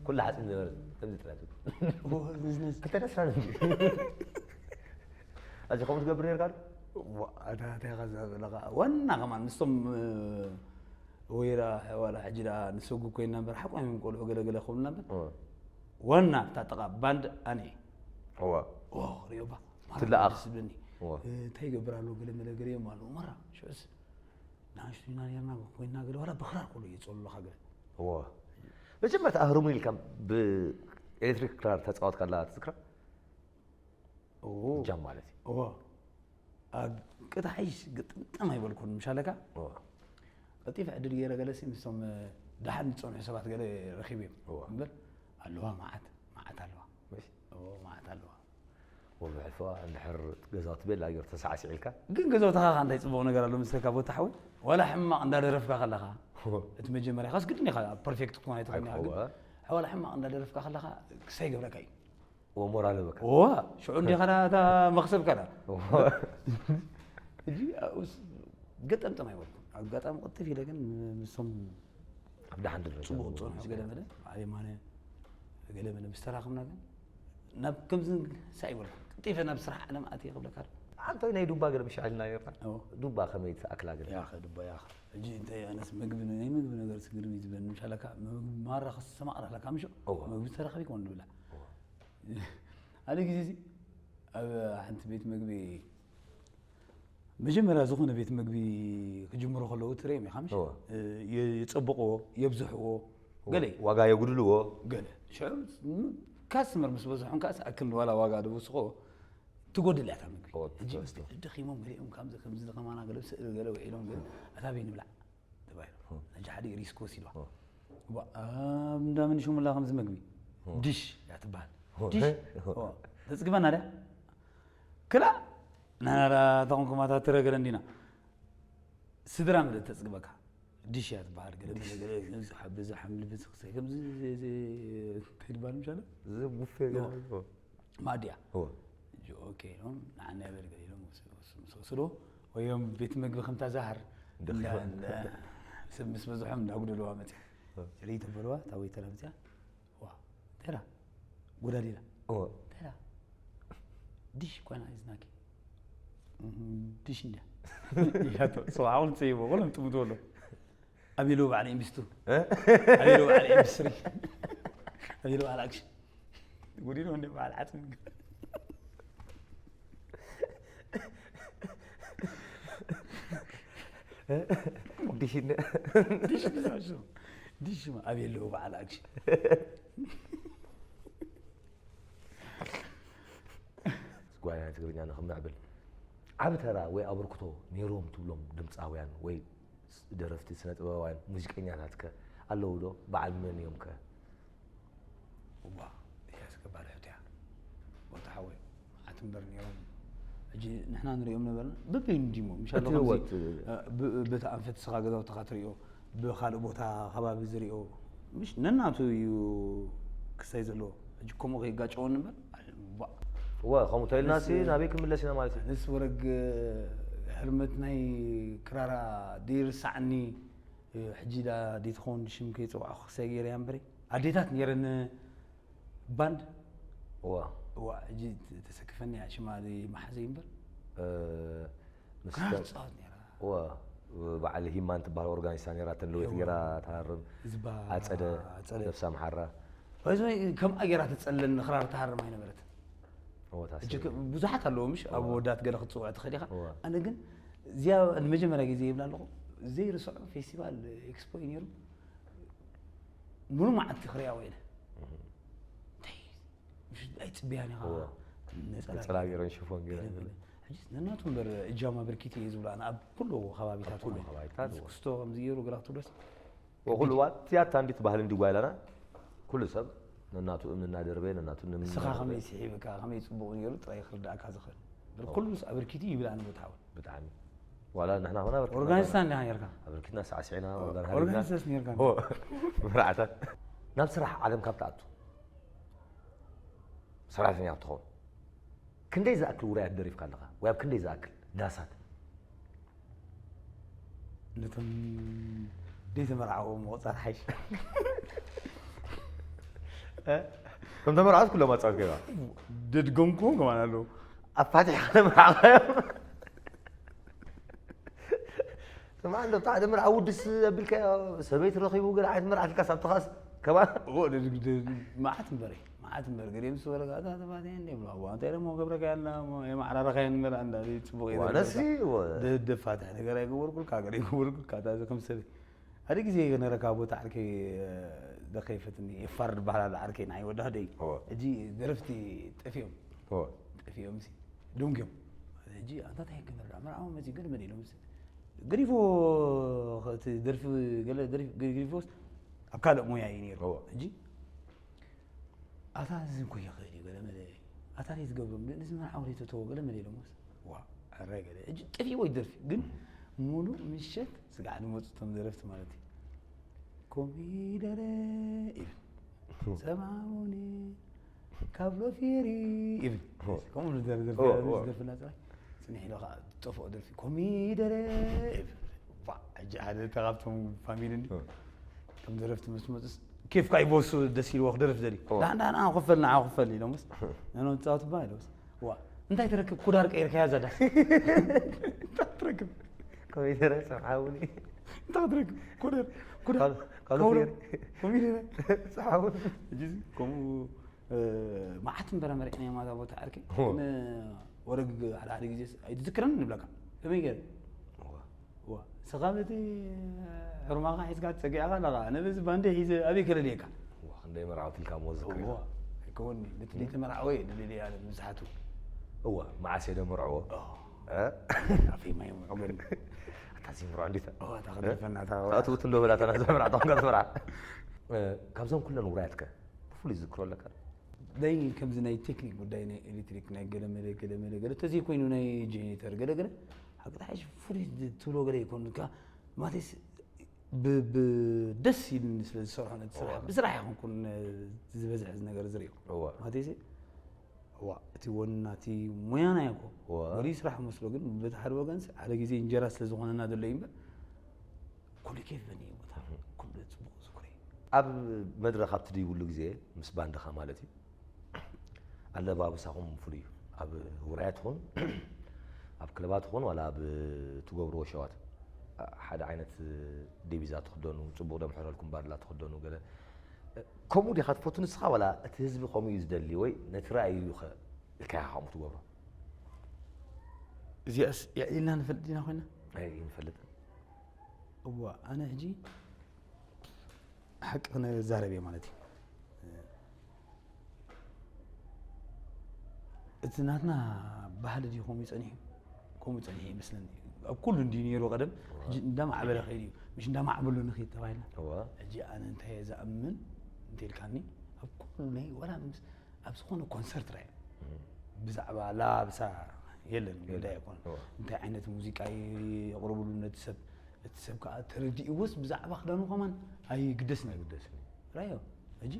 ኩሉ ሓፂን ነበረ ከምዚ ጥራይ ክልተ ደስራ እንጂ ኣዚ ከምኡ ትገብር ነርካ ዋና ከማን ምስቶም ወይራ ዋላ ሕጂ ደኣ ንሰጉ ኮይና እምበር ሓቋም እዮም ቆልዑ ገለገለ ክብሉና እምበር ዋና እታ ጥቓ ባንድ ኣነ እየ እዋ ኦ ሪኦባ ትለኣኽ። ስብለኒ እዋ። እንታይ ይገብር ኣሎ ገለ መለ ገለ እዮም ኣለዉ መራ ሽዑስ ንኣሽቱ ኢና ነርና ኮይና ገለ ዋላ ብክራር ከሎ እየፀሉለካ ገለ እዋ መጀመርታ ኣህርሙ ኢልካ ብኤሌክትሪክ ክራር ተፃወትካላ ትዝክራ ኦ ጃም ማለት እዩ እዋ ኣብ ቅጣ ሓይሽ ግጥምጥም ኣይበልኩን ምሻለካ እዋ ቀልጢፈ ዕድል ገይረ ገለሲ ምስቶም ደሓን ዝፀንሑ ሰባት ገለ ረኪበ እዮም እዋ። እምበር ኣለዋ መዓት መዓት ኣለዋ መሽ ኦ መዓት ኣለዋ ወብሕልፎ እንድሕር ገዛውቲ ቤላ ገይሩ ተሳዕሲዕ ኢልካ ግን ገዛውትኻ ከ እንታይ ፅቡቅ ነገር ኣሎ ምስለካ ቦታ ሓወይ ዋላ ሕማቅ እንዳደረፍካ ከለካ እቲ መጀመርያ ካስ ግድን ኢኻ ፐርፌክት ክትኮን ኣይትኽእልን ኢኻ ግን ኣይኮ ዋላ ሕማቅ እንዳደረፍካ ከለካ ክሳይ ገብረካ እዩ ወሞራል በካ ዋ ሽዑ እንዲኻ ዳ እታ መክሰብካ ዳ ሕጂ ኣብኡስ ገጠምጠም ኣይበልኩም ኣጋጣሚ ቅልጥፍ ኢለ ግን ምስቶም ኣብ ደሓን ድረ ፅቡቅ ዝፀንሑ ገለ መለ ዓሌማነ ገለ መለ ምስ ተራኽብና ግን ናብ ከምዚ ሳይ ይበልኩም ቅልጢፈ ናብ ስራሕ ዓለም ኣትየ ክብለካ ዶ ኣንተ ናይ ዱባ ገለ ምሻዕልና ነርና ኦ። ዱባ ከመይ ትኣክላ ገለ ያኸ ዱባ ያኸ ሕጂ እንታይ ኣነስ ምግቢ ናይ ምግቢ ነገር ስግርም እዩ ዝበኒ ምሻለካ ምግቢ ማራ ከስተማቕረለካ ምሽ እዋ። ምግቢ ተረኽቢ ኮን ንብላ ሓደ ግዜ እዚ ኣብ ሓንቲ ቤት ምግቢ መጀመርያ ዝኾነ ቤት ምግቢ ክጅምሩ ከለዉ ትርእዮም ኢኻ ምሽ እዋ። የፀብቕዎ የብዝሕዎ ገለ ዋጋ የጉድልዎ ገለ ሽዑ ካስተመር ምስ በዝሖም ከዓ ኣክል ዋላ ዋጋ ድውስኮ ትጎድል እያ እታ ምግቢ ኦ፣ ሕጂ ትጎድል። ምስ ደኺሞም ገሊኦም ከምዚ ከምዚ ከማና ገለ ስእሊ ገለ ውዒሎም ገለ ኣታ በይ ንብላዕ ተባሂሉ ሕጂ ሓደ ሪስክ ወሲድዋ ኦ። ዋ፣ ኣብ እንዳ ምን ሽሙላ ከምዚ ምግቢ ድሽ እያ ትበሃል ድሽ ኦ። ተፅግበና ድያ ክላ ናናራ ተኹንኩማታ ትረገለ እንዲና ስድራ ምልእቲ ተፅግበካ ድሽ እያ ትበሃል ገለ ገለ ገለ ከምዚ ሓ- በዚ ሓምሊ በዚ ክሳይ ከምዚ እዚ- እዚ እንታይ ትበሃል ምሻለ እዚ ቡፌ ዮ። ገለ ማድያ እዎ። ኦኬ ኢሎም ንዓና ይበል ገለ ኢሎም ምስ- ምስ- ምስ ወሰድዎ ወዮም ቤት ምግቢ ከምታ ዛህር እንዳ- እንዳ- ሰብ ምስ በዝሖም እንዳጉደልዋ መፅያ ርኢ ተበልዋ እታ ወይተራ መፅያ ዋ ተራ ጎዳዲላ እዎ። ተራ ዲሽ ኮይና ይዝናኪ ዲሽ እንድያ እያቶ ሰብዓውን ፅይቦ ወለም ጥምቶ ኣሎ ኣቢሉ በዓል ኢንዱስትሪ ኣቢሉ በዓል ኢንዱስትሪ ኣቢሉ በዓል ኣክሽን ጉዲሉ እንደ በዓል ዓፅሚ ዲሽነ ዲሽ ብዛሹ ዲሽ ኣበይ ኣለዉ በዓል ኣክሽን ጓና ትግርኛ ንክምዕብል ዓብ ተራ ወይ ኣበርክቶ ነይሮም ትብሎም ድምፃውያን ወይ ደረፍቲ ስነ ጥበባውያን ሙዚቀኛታትከ ኣለዉ ዶ በዓል መን እዮም ከ እዋ እያስ ከባድ ሕቶ እያ ወታ ሓወይ መዓት እምበር ነይሮም ሕጂ ንሕና ንሪኦም ነበርና በበይኑ እንዲሞ ምሻ እቲ ህይወት- በቲ ኣንፈት ስኻ ገዛውትኻ ትሪኦ ብኻልእ ቦታ ከባቢ ዝሪኦ ምሽ ነናቱ እዩ ክሳይ ዘለዎ። ሕጂ ከምኡ ከይጋጨወኒ እምበር፣ ባ- ወ ከምኡ ተይልና ሲ ናበይ ክንምለስ ኢና ማለት እዩ። ንስ ወረግ ሕርመት ናይ ክራራ ደይርሳዕኒ። ሕጂ ዳ ደይትኸውን ሽም ከይፀዋዕኹ ክሳይ ገይረ እያ እምበረ። ኣዴታት ነይረን ባንድ። ዋ ዋ ሕጂ ተሰክፈኒ እያ ሽማ ዘይመሓዘይ እምበር። ምስ ክራር ትፃወት ነይራ። ዋ በዓል ሂማን ትበሃል ኦርጋኒስታ ነይራተን ለወይት ገይራ ትሃርም። ዝባ ኣፀደ ኣፀደ። ነብሳ መሓራ እዚ ከምኣ ገይራ ትፀለን ንክራር ትሃርም ኣይነበረትን። ወታ ሕጂ ብዙሓት ኣለዎ ምሽ ኣብ ወዳት ገለ ክትፅውዕ ትኽእል ኢኻ። እዋ። ኣነ ግን እዚኣ ንመጀመርያ ግዜ ይብላ ኣለኹ። ዘይርስዖ ፌስቲቫል ኤክስፖ እዩ ነይሩ። ሙሉ መዓልቲ ክሪኣ ውዒለ። እንታይ ምሽ ኣይፅብያን ኢኻ። እዋ። ነፀላ ነፀላ ገይረን ሽፎን ገይረን ገለ ገለ። ሕጂ ነናቱ እምበር እጃማ ብርኪት እየ ዝብሉ ኣነ ኣብ ኩሉ ከባቢታት ኣብ ኩሉ ኮይኑ። ከባቢታት ምስ እዋ። ክስቶ ከምዚ ገይሩ ግራ ክትብሎስ ወኩሉ ዋት ያታ እንዲት ባህል እንዲጓይላና ኩሉ ሰብ ነናቱ እምኒ እናደርበ ነናቱ እምኒ ንስኻ እናደርበ። ከመይ ስሒብካ ከመይ ፅቡቕ ነይሩ ጥራይ ክርዳእካ ዝኽእል እምበር ኩሉ ምስ ኣበርኪቱ ይብል ኣነ ቦታ እውን ብጣዕሚ ዋላ ንሕና ኾና ኣበርኪትና ኦርጋኒስታ እንዲኻ ነርካ ኣበርኪትና ሳዕሲዕና ኦርጋኒስታ ነርካ ሆ መርዓታት ናብ ስራሕ ዓለም ካብ ትኣቱ ሰራሕተኛ ክትኸውን ክንደይ ዝኣክል ውራያት ደሪፍካ ኣለኻ ወይ ኣብ ክንደይ ዝኣክል ዳሳት ነቶም ዘይተመርዓዎ ምቑፃር ሓይሽ ከም ተመርዓት ኩሎም ኣፃወት ገባ ደድገምኩ ከማን ኣለዉ ኣፋቲሕካ ተመርዓኻዮም ስማ እንዶ ብታ ሓደ መርዓ ውድስ ኣቢልካ ሰበይቲ ረኺቡ ገለ ዓይነት መርዓ ትልካ ሳብ ተኻስ ከማ መዓት እምበረ መዓት እምበር ገለ ምስ ወረጋታ ተፋትያ እንደ ብሎ ኣዋ እንታይ ደሞ ገብረካ ያልና የማዕራረኻ የንመር ኣንዳ ጽቡቕ ዋነሲ ደፋትሕ ነገር ኣይገበርኩልካ ገለ ይገበርኩልካ እታ ከም ሰበይ ሓደ ግዜ ነረካ ቦታ ዓርከይ ደኸይፈትኒ የፋር ዝበሃል ኣሎ ዓርከይ ንዓይ ወዲ ሓደይ ሕጂ ደረፍቲ ጠፊኦም ጠፊኦም ሲ ደንግዮም ሕጂ ኣንታ እንታይ ክገብር ደኣ መርዓዊ መፂኡ ገለ መለ ኢሎም ሲ ገዲፎ እቲ ደርፊ ገለ ደርፊ ገዲፎስ ኣብ ካልእ ሞያ እዩ ነይሩ ሕጂ ኣታ እዚ እኮ ይኽእል እዩ ገለ መለ ኣታ ደይ ትገብሮም ንዚ መርዓዊ ደይ ተተዎ ገለ መለ ኢሎምስ ዋ ኣረ ገለ ሕጂ ጠፊእዎ ይደርፊ ግን ሙሉእ ምሸት ስጋዕ ዝመፁ እቶም ደረፍቲ ማለት እዩ ኮሚደረ ኢሉ ሰማሙኒ ካብ ሎፌሪ ይብል ከምኡ ዝደርደር ዝደርፍና ፅራይ ፅኒሕ ኢሎ ከዓ ዝጠፍኦ ደርፊ ኮሚደረ ይብል ባ ሕጂ ሓደ እታ ካብቶም ፋሚሊ እንዲ ከም ደረፍቲ ምስ መፅስ ኬፍካ ይበሱ ደስ ኢልዎ ክደርፍ ደሊ ዳን ዳን ኣነ ክፈል ንዓ ክፈል ኢሎምስ ነኖ ትፃወት ባ ኢሎምስ ዋ እንታይ ትረክብ ኩዳር ቀይርካያ እዛ ዳስ እንታይ ትረክብ ኮሚደረ ሰምዓውኒ እንታይ ትረክብ ኩዳር ኩዳር ካልኦ ፌሪ ኮሚደረ ሰምዓውኒ ሕጂ ከምኡ መዓት እምበረ መሪዕና ማታ ቦታ ዓርከይ ወረግ ሓደ ሓደ ግዜ ኣይትዝክረን ንብለካ ከመይ ገይረ ዋ ስኻ በቲ ሕርማኻ ሒዝካ ትፀጊዕካ ኣለኻ ኣነ በዚ ባንደ ሒዘ ኣበይ ከለልየካ ክንደይ መርዓውቲ ኢልካ ሞ ዝክር ኣይከወኒ ነቲ ዘይተመርዓወ እየ ደልየ ኣነ ብዝሓቱ እዋ መዓስ እየ ደመርዕዎ ኣፈይ ማይ ምዕገኒ ኣታ ዘይምርዖ እንዴት እታ ክደፈና እታ ኣትውት እንዶ በላታ ናዛ መርዓታ ኮንካ ትመርዓ ካብዞም ኩለን ውራያትከ ብፍሉይ ዝዝክሮ ኣለካ ናይ ከምዚ ናይ ቴክኒክ ጉዳይ ናይ ኤሌክትሪክ ናይ ገለመለ ገለመለ ገለ ተዘይኮይኑ ናይ ጀኔተር ገለ ገለ ሓቂ ሓሽ ፍሉይ ትብሎ ገለ ይኮን ካ ማለትስ ደስ ኢልኒ ስለ ዝሰርሖ ነቲ ስራሕ ብስራሕ ይኮንኩን ዝበዝሕ እዚ ነገር ዝሪኦ ማለትስ ዋ እቲ ወና እቲ ሙያና እኮ ወዲ ስራሕ መስሎ ግን በቲ ሓደ ወገን ሓደ ግዜ እንጀራ ስለ ዝኾነና ዘሎ እዩ እምበር ኩሉ ኬፍ በኒ ቦታ ኩሉ ፅቡቅ ዝኩረ ኣብ መድረኽ ኣብ ትድይብሉ ግዜ ምስ ባንድኻ ማለት እዩ ኣለባብሳኹም ፍሉይ እዩ ኣብ ውራያት ትኹን ኣብ ክለባት ትኹን ዋላ ኣብ ትገብርዎ ሸዋት ሓደ ዓይነት ዲቪዛ ትኽደኑ ፅቡቅ ደምሕረልኩም ባርላ ትኽደኑ ገለ ከምኡ ዲኻ ትፈቱ ንስኻ ዋላ እቲ ህዝቢ ከምኡ እዩ ዝደሊ ወይ ነቲ ራእዩ እዩ ኢልካ ኢኻ ከምኡ ትገብሮ እዚኣስ የዕሊልና ንፈልጥ ዲና ኮይና ንፈልጥ እዋ ኣነ ሕጂ ሓቂ ክነዛረብ እየ ማለት እዩ እቲ ናትና ባህሊ ድዩ ከምኡ ይፀኒሑ ከምኡ ፀኒሑ ይመስለኒ ኣብ ኩሉ እንዲ ነይሩ ቀደም ሕጂ እንዳማዕበለ ከይድ እዩ ምሽ እንዳማዕበሉ ንክይድ ተባሂልና ሕጂ ኣነ እንታይ እየ ዝኣምን እንተልካኒ ኣብ ኩሉ ናይ ወላ ምስ ኣብ ዝኾነ ኮንሰርት ራየ ብዛዕባ ላብሳ የለን ጉዳይ ኣይኮነ እንታይ ዓይነት ሙዚቃ የቕርብሉ ነቲ ሰብ እቲ ሰብ ከዓ ተረዲእዎስ ብዛዕባ ክዳኑ ከማን ኣይግደስን እዩ። ኣይግደስን እዩ። ራዮ፣ ሕጂ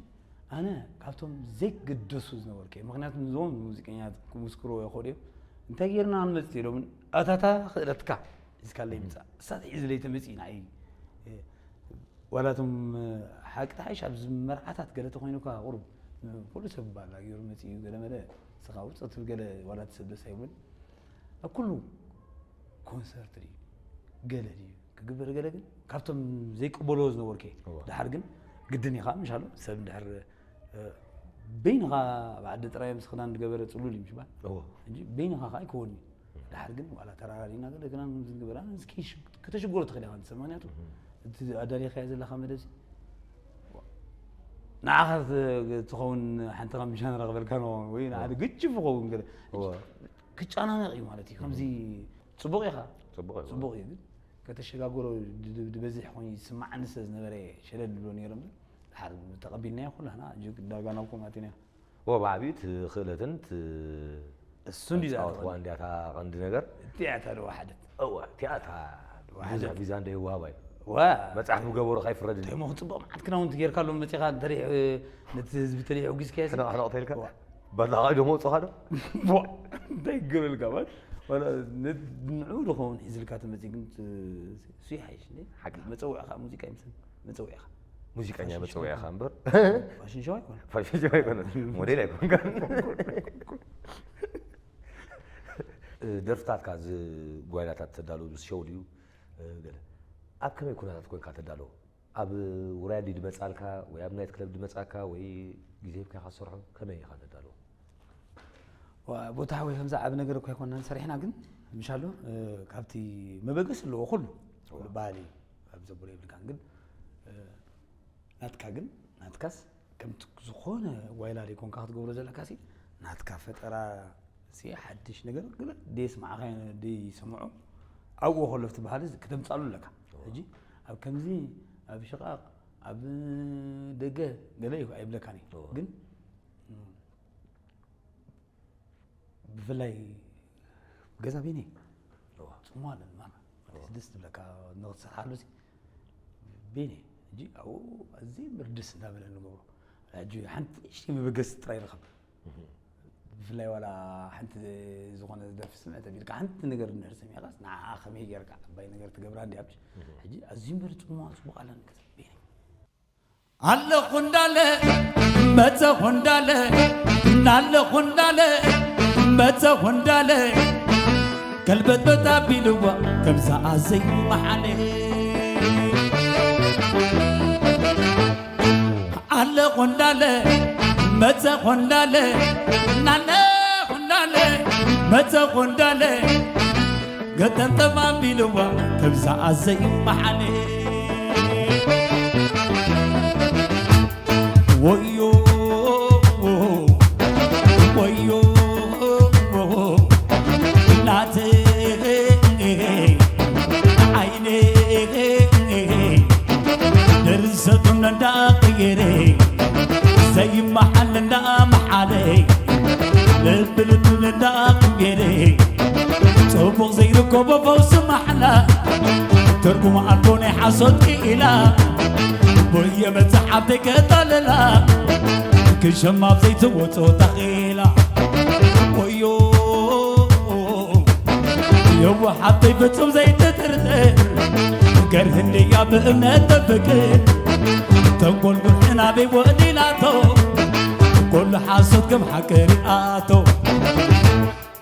ኣነ ካብቶም ዘይግደሱ ዝነበርኩ እየ። ምኽንያቱ ንዞም ሙዚቀኛታት ክምስክርዎ ይኽእሉ እዮም። እንታይ ጌርና ክንመጽእ ኢሎም፣ ኣታታ ክእለትካ ሒዝካለይ ምጻእ። እሳት ሒዝለይ ተመጺእ ንዓይ። እ፣ ዋላ እቶም፣ እ፣ ሓቂ ተሓይሽ ኣብዚ መርዓታት ገለ ተኾይኑ እኳ ቁሩብ፣ እ፣ ኩሉ ሰብ ባላ ገይሩ መጺኡ ገለ መለ ንስኻ ውጽእ ትብል ገለ ዋላ እቲ ሰብ ደስ ኣይብሉን። ኣብ ኩሉ ኮንሰርት ድዩ ገለ ድዩ ክግበር ገለ ግን ካብቶም ዘይቅበልዎ ዝነበርኩ እየ። እወ። ድሓር ግን ግድን ኢኻ ምሻሎ ሰብ ድሕር፣ እ፣ በይንኻ ኣብ ዓዲ ጥራይ ምስ ክዳን ዝገበረ ጽሉል እዩ ምሽባል። እወ። እንጂ በይንኻ ከዓ ኣይከወን እዩ። ድሓር ግን ዋላ ተራራሪና ገለ ክዳን ዝገበረ ኣነ እስኪ ሽ-፣ ከተሽግሮ ትኽእል ኢኻ ንሰብ። ምኽንያቱ እህ። እቲ ኣዳሊኻዮ ዘለኻ መደብ ንዓኻ ት-፣ ትኸውን ሓንቲ ከም ሻን ረኽበልካ ንኸውን ወይ ንሓደ እወ። ግጭፍ ይኸውን ገለ። እወ። ክጨናነቕ እዩ ማለት እዩ። ከምዚ ጽቡቕ ኢኻ። ጽቡቕ እዩ። ጽቡቕ እዩ ግን ከተሸጋግሮ ድ-፣ ድ-፣ ድበዝሕ ኮይኑ ይስማዓኒ ስለ ዝነበረ ሸለል ድብሎ ነይረ እምበር ድሓር ተቐቢልናዮ ኩላና እጅግ ዳርጋ ናብ ከምኡ ኣቲና። ወ ብዓቢኡ እቲ ክእለትን እቲ እሱ እንዲ ጻወት ዝኣተወ። ዋንድያ እታ ቀንዲ ነገር። እቲኣ እታ ደዋ ሓደት። እወ፣ እቲኣ እታ ደዋ ብዙሕ ሓደት። ቪዛ እንደ ይወሃባ እዩ። ዋ። መጽሓፍ ምገበሩ ካይፍረድን እዩ። ደሞ ጽቡቕ መዓት ክዳውንቲ ጌርካ ሎም መጺኻ እንተሪሕ፣ ነቲ ህዝቢ ተሪሕ ውጊዝካዮ ሲ? ሕነቕ ሕነቕ ተይልካ? ዋ። ባላኻ ዶ መውጽኻ ዶ? ዋ፣ እንታይ ይገብረልካ ማለት? ዋላ ነ-፣ ንዑ ዶ ኸውን ሒዝልካ ተመጺእ ግን ት-፣ እሱ ይሓይሽ እንዴ? ሓቂ። መጸውዕኻ ሙዚቃ ይምሰል። መጸውዕኻ። ሙዚቀኛ ፋሽን ሾው መጸውዕኻ ኣይኮነን። እምበር። ፋሽን ሾው ኣይኮነን። ፋሽን ሾው ኣይኮነን። ሞዴል ኣይኮንካ። ደርፍታትካ እዚ ጓይላታት ተዳሉ ምስ ሾው ድዩ? ገለ። ኣብ ከመይ ኩነታት ኮንካ ተዳሎ? ኣብ ውራይ ድዩ ድመጻልካ ወይ ኣብ ናይት ክለብ ድመጻካ ወይ ግዜ ሂብካ ኢኻ ትሰርሖ? ከመይ ኢኻ ተዳሎ? ዋ-፣ ቦታ ሓወይ ከምዚ ዓቢ ነገር እኮ ኣይኮንናን ሰሪሕና፣ ግን ምሻሎ፣ እ፣ ካብቲ መበገሲ ኣለዎ ኩሉ። እወ። ኩሉ ባህሊ ኣብ ዘብሎ የብልካን፣ ግን፣ እ፣ ናትካ ግን፣ ናትካስ ከምቲ ዝኾነ ጓይላ ደይኮንካ ክትገብሮ ዘለካ ሲ፣ ናትካ ፈጠራ ሲ ሓድሽ ነገር ግን ደይስማዕኻዮ ደይሰምዖ ኣብኡ ከሎ እቲ ባህሊ ክተምጻሉ ኣለካ። እወ። ሕጂ ኣብ ከምዚ ኣብ ሽቓቕ ኣብ ደገ ገለ እዩ ኣይብለካን እዩ። እወ። ግን ብፍላይ ገዛ ቤኒ እወ። ጽምዋ ኣለኒ ማራ። እወ። ደስ ትብለካ ንኽትሰርሓሉ ሲ ቤኒ። ሕጂ ኣብኡ ኣዝዩ ምርድስ እንዳበለ ንገብሮ። ሕጂ ሓንቲ ንእሽተይ መበገሲ ጥራይ ይረኸብ። እህ። ብፍላይ ዋላ ሓንቲ ዝኾነ ደርፊ ስምዕ ተቢልካ ሓንቲ ነገር እንድሕር ሰሚዕካስ ንዓኣ ከመይ ጌርካ ዓባይ ነገር ትገብራ እንድያ ምሽ? እህ። ሕጂ ኣዝዩ ምርጥ ጽምዋ ጽቡቕ ኣለኒ ገዛ ቤኒ። ኣለኹ እንዳለ መጸኹ እንዳለ እናለኹ እንዳለ መጸኹ እንዳለ ገልበጥበጥ ኣቢልዋ ከምዛ ኣዘይ መሓለ ኣለኹ እንዳለ መጸኹ እንዳለ እናለኹ እንዳለ መጸኹ እንዳለ ገጠምጠም ኣቢልዋ ከምዛ ኣዘይ መሓለ ወዮ ወዮ ናተይ ዓይነ ድርሰቱን እንዳቀየረ ዘይመሓል እንዳመሓለ ልብልብል እንዳቀየረ ጽቡቕ ዘይርከቦ ፈውሲ ማሕላ ትርጉም ኣልቦ ናይ ሓሶት ክኢላ ብየ መጽሓፍ ተይከጠልላ ክሸማብ ዘይትወጾ ተኺላ ወዮ የዋሓተይ ፍጹም ዘይትጥርጥር ገርህ እንድያ ብእምነት ተፍቅር ተንኮል ጉርሕናበይ ወዲላቶ ኩሉ ሓሶት ከም ሓቂ ሪኣቶ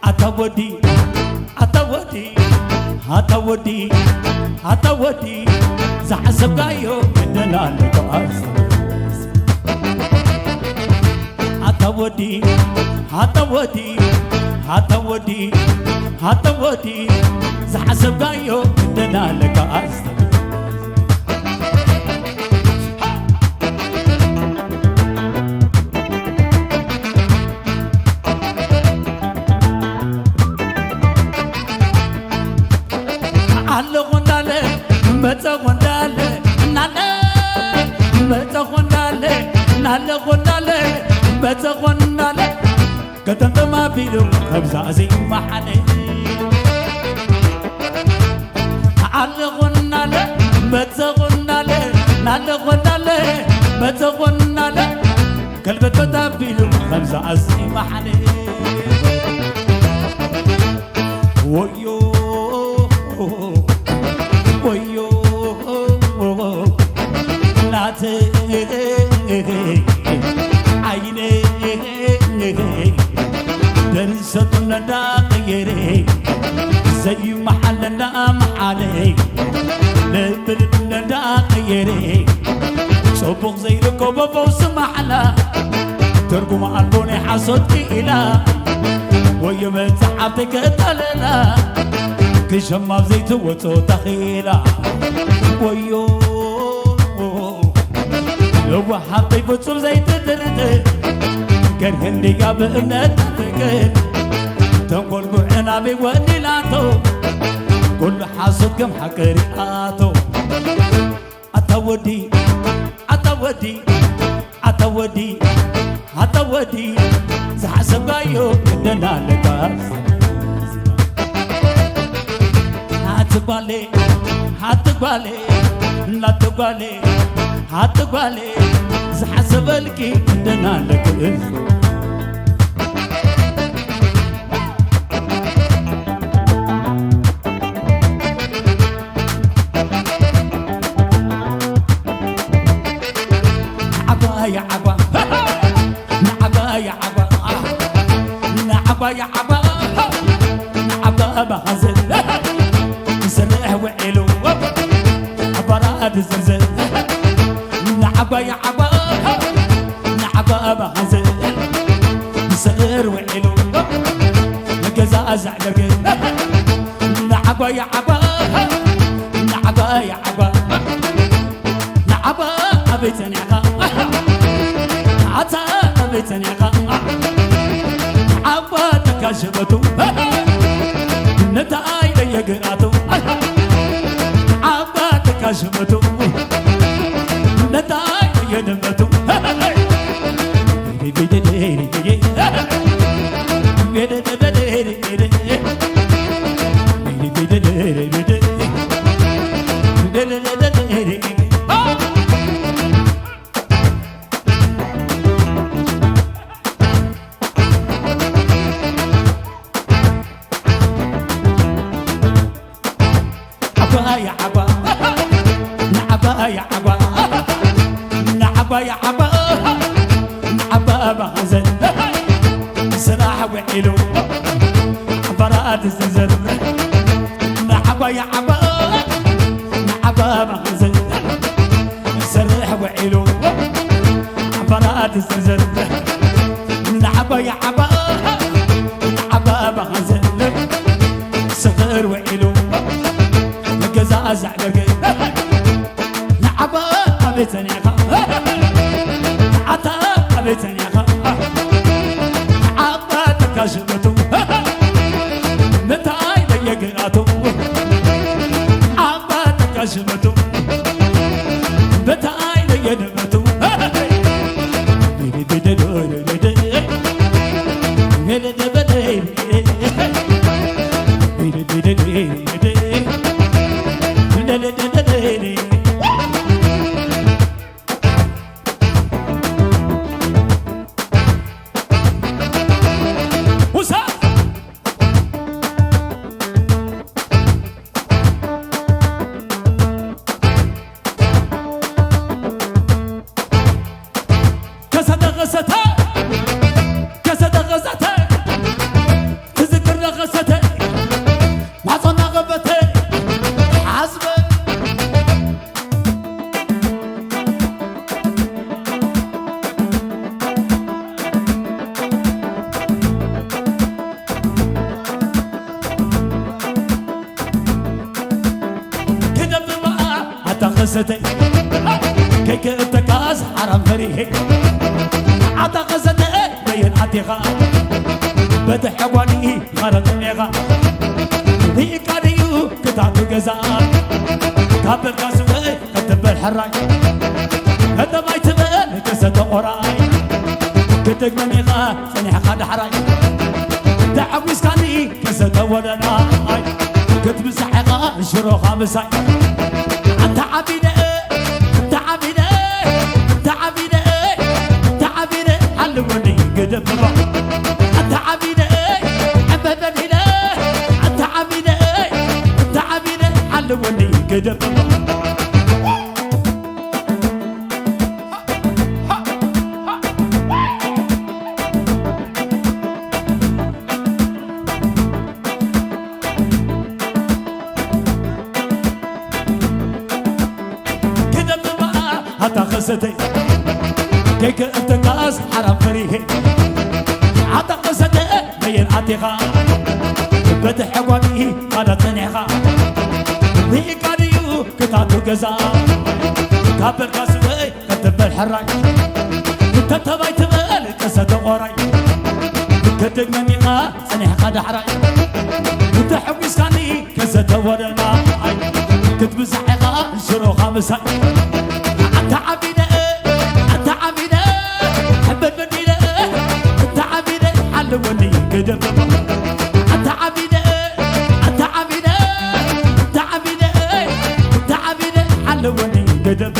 ኣታ ወዲ ኣታ ወዲ ኣታ ወዲ ኣታ ወዲ ዝሓሰብካዮ ክደና ኣለቶ ኣርስ ኣታ ወዲ ኣታ ወዲ ኣታ ወዲ ኣታ ወዲ ዝሓሰብካዮ ክደና ኣለካ ኣርስ ኣለኹ እንዳለ መጸኹ እንዳለ እናለ መጸኹ እንዳለ እናለኹ እንዳለ መጸኹ እንዳለ ከተንተማ ቢሉ ከብዛ ዘይመሓለ ኣለኹ እናለ መተኾናለ ናለኾናለ መተኾናለ ከልበትበት ኣቢሉ ከምዛ ኣስሊማ ሓለ ወዮ ወዮ ናተ ዓይነ ደርሰቱ ነዳ ቀየረ ዘይመሓለና መሓለይ ልብል ነዳ ቀየረ ጽቡቕ ዘይርከቦ ፈውሲ ማሕላ ትርጉም ኣልቦ ናይ ሓሶት ክኢላ ወዮ መጽሓፍተይ ከጠለላ ክሸማብ ዘይትወጾ ተኺላ ወዮ ለዋህ ሓቀይ ፍጹም ዘይትጥርጥር ገርህ እንድያ ብእምነት ትፍቅር ተንኮል ጉዕን ኣበይ ወኒላቶ ኩሉ ሓሶት ከም ሓቂ ሪኣቶ ኣታ ወዲ ኣታ ወዲ ኣታ ወዲ ኣታ ወዲ ዝሓሰብካዮ ክደና ኣለካ ኣቲ ጓሌ ኣቲ ጓሌ እናቲ ጓሌ ኣቲ ጓሌ ዝሓሰበልኪ ክደና ኣለክ ዓባይ ዓባ ንዓባይ ዓባ ንዓባይ ዓባ ንዓባ ኣባ ሓዘን ዝሰርሕ ውዒሉ ኣባራድ ዝርዝር ንዓባይ ዓባ ንዓባ ኣባ ሓዘን ዝስዕር ውዒሉ ንገዛ ዘዕደርግ ንዓባይ ዓባ ንዓባይ ዓባ ንዓባ ኣበይ ጸኒዕኻ ኣታ ኣበይ ጸኒዕኻ ዓባ ተካሽመቱ ነታይ ደየግራቱ ዓባ ተካሽመቱ ነታይ ደየድመቱ ዓባይ ዓባ ንዓባይ ዓባ ንዓባይ ዓባ ንዓባ ማዘን ስራሕ ውዒሉ በራድ ዝዘር ንዓባይ ዓባ ንዓባ ማዘን ሰርሕ ውዒሉ በራድ ዝዘር ንዓባይ ዓባ ንዓባ ማዘን ስኽር ውዒሉ ንገዛ ዘዕደርግ ንዓባ ኣበይ ጸኒዕኻ ኣታ ኣበይ ጸኒዕኻ ዓባ ተካሽመቱ ምታይ ለየግራቱ ዓባ ተካሽመቱ ምታይ ለየድመቱ ከሰተ ከሰተ ከሰተ ከሰተ ትዝክር ከሰተ ማጾና ከፈተ ሓዝበ ክደብማ ኣታ ኸሰተ ከይክእተካስ ሓራም ፈሪሄ ኣታ ኸሰተ በየን ኣዴኻ በቲ ሕጓኒ ኸረጥሜኻ ርኢካ ድዩ ክታቱ ገዛ ካብ በልካ ስበ ክትበል ሕራይ ከተማይ ትበል ከሰተ ኦራይ ክትግመም ኢኻ ጸኒሕካ ዳሕራይ ተዓዊስካኒ ከሰተ ወለላይ ክትብዛሕ ኢኻ ሽሮኻ ምሳይ ኣንታ ዓቢነ፣ ኣንታ ዓቢነ፣ ኣንታ ዓቢነ፣ ኣንታ ዓቢነ፣ ኣለወኒ ገደብ እባ። ኣንታ ዓቢነ፣ ዕበበል ኢለ፣ ኣንታ ዓቢነ፣ ኣንታ ዓቢነ፣ ኣለወኒ ገደብ እባ። ክደምባ ኣታ ኸሰተይ ከይከእተካስ ሓራም ፈሪሄ ኣታ ኸሰተ መየን ኣቴኻ በቲ ሕጓሚ ማዳ ጸኒሕኻ ርኢካ ድዩ ክታቱ ገዛ ካብ በልካ ስበይ ክትበል ሕራይ እንተ ተባይ ትበል ቀሰተ ቖራይ ክትደግመኒኻ ጸኒሕካ ዳሕራይ እንተ ሕጒስካኒ ከሰተ ወደናይ ክትብዛሕ ኢኻ ሽሮኻ ምሳይ ኣታ ዓቢነ ኣታ ዓቢነ ሕበድ በዲነ ኣታ ዓቢነ ሓለወኒ ገደብ ኣታ ዓቢነ ኣታ ዓቢነ ኣታ ዓቢነ ኣታ ዓቢነ ሓለወኒ ገደብ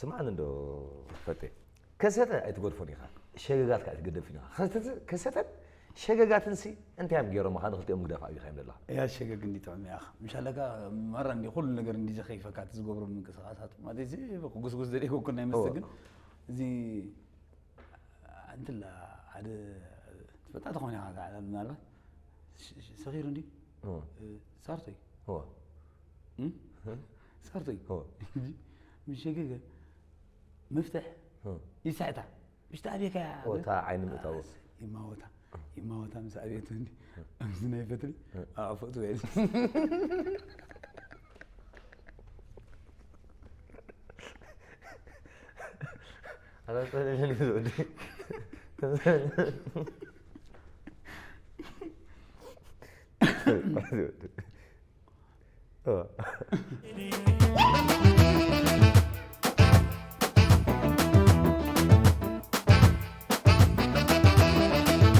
ስምዓኒ እንዶ ፈቴ፣ ከሰተ ኣይትገድፎን ኢኻ፣ ሸገጋት ከኣ ኣይትገደፍን ኢኻ። ከሰተ-፣ ከሰተን ሸገጋትንሲ እንታይ እዮም ገይሮምኻ ንኽልቲኦም ምግዳፍ ኣብኢኻ እዮም ዘለኻ? እያ ሸገግ እንዲ ጥዑም እያ። ምሻለካ ማራ እንዲ ኩሉ ነገር እንዲ ዘኸይፈካ እቲ ዝገብሮ ምንቅስቓሳት። ማለት እዚ ጉስጉስ ዘርእየኩ ናይ መስተ እወ። ግን እዚ ኣንትላ ሓደ ትፈልጣ ተኾነ ኢኻ፣ ምናልባት ሽ-፣ ሽ-፣ ሰኺሩ እንድዩ? እወ። እ፣ ሳርቶይ። እወ። እም? ሳርቶይ። እወ። እንጂ፣ ምሸገገ፣ መፍትሕ፣ እወ። ይስሕታ። ምሽ ተኣብየካ እያ፣ እወ፣ እታ ዓይኒ ምእታዎ። ይማወታ። ይማወታ ምስ ኣብየቱ እንዲ፣ ኣብዚ ናይ ፈትሊ፣ እወ። ኣቕፈቱ ወይ። ኣታ ጸለለኒ ዝወዲ።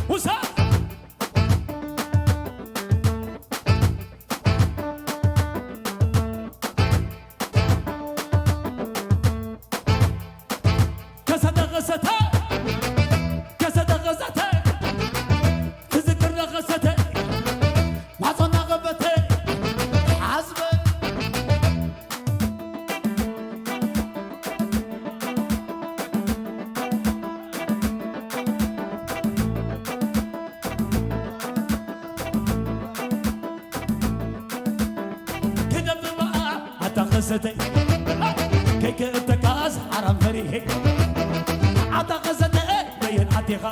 ውሳ! ከሰተ ከሰተ፣ ከሰተ ከሰተ፣ ትዝክር ከሰተ፣ ማጾና ከበተ፣ ሓዝበ። ክደብባ ኣታ ኸሰተ ከይክእተካስ ሓራም ፈሪሄ ኣታ ኸሰተ በየን ኣዴኻ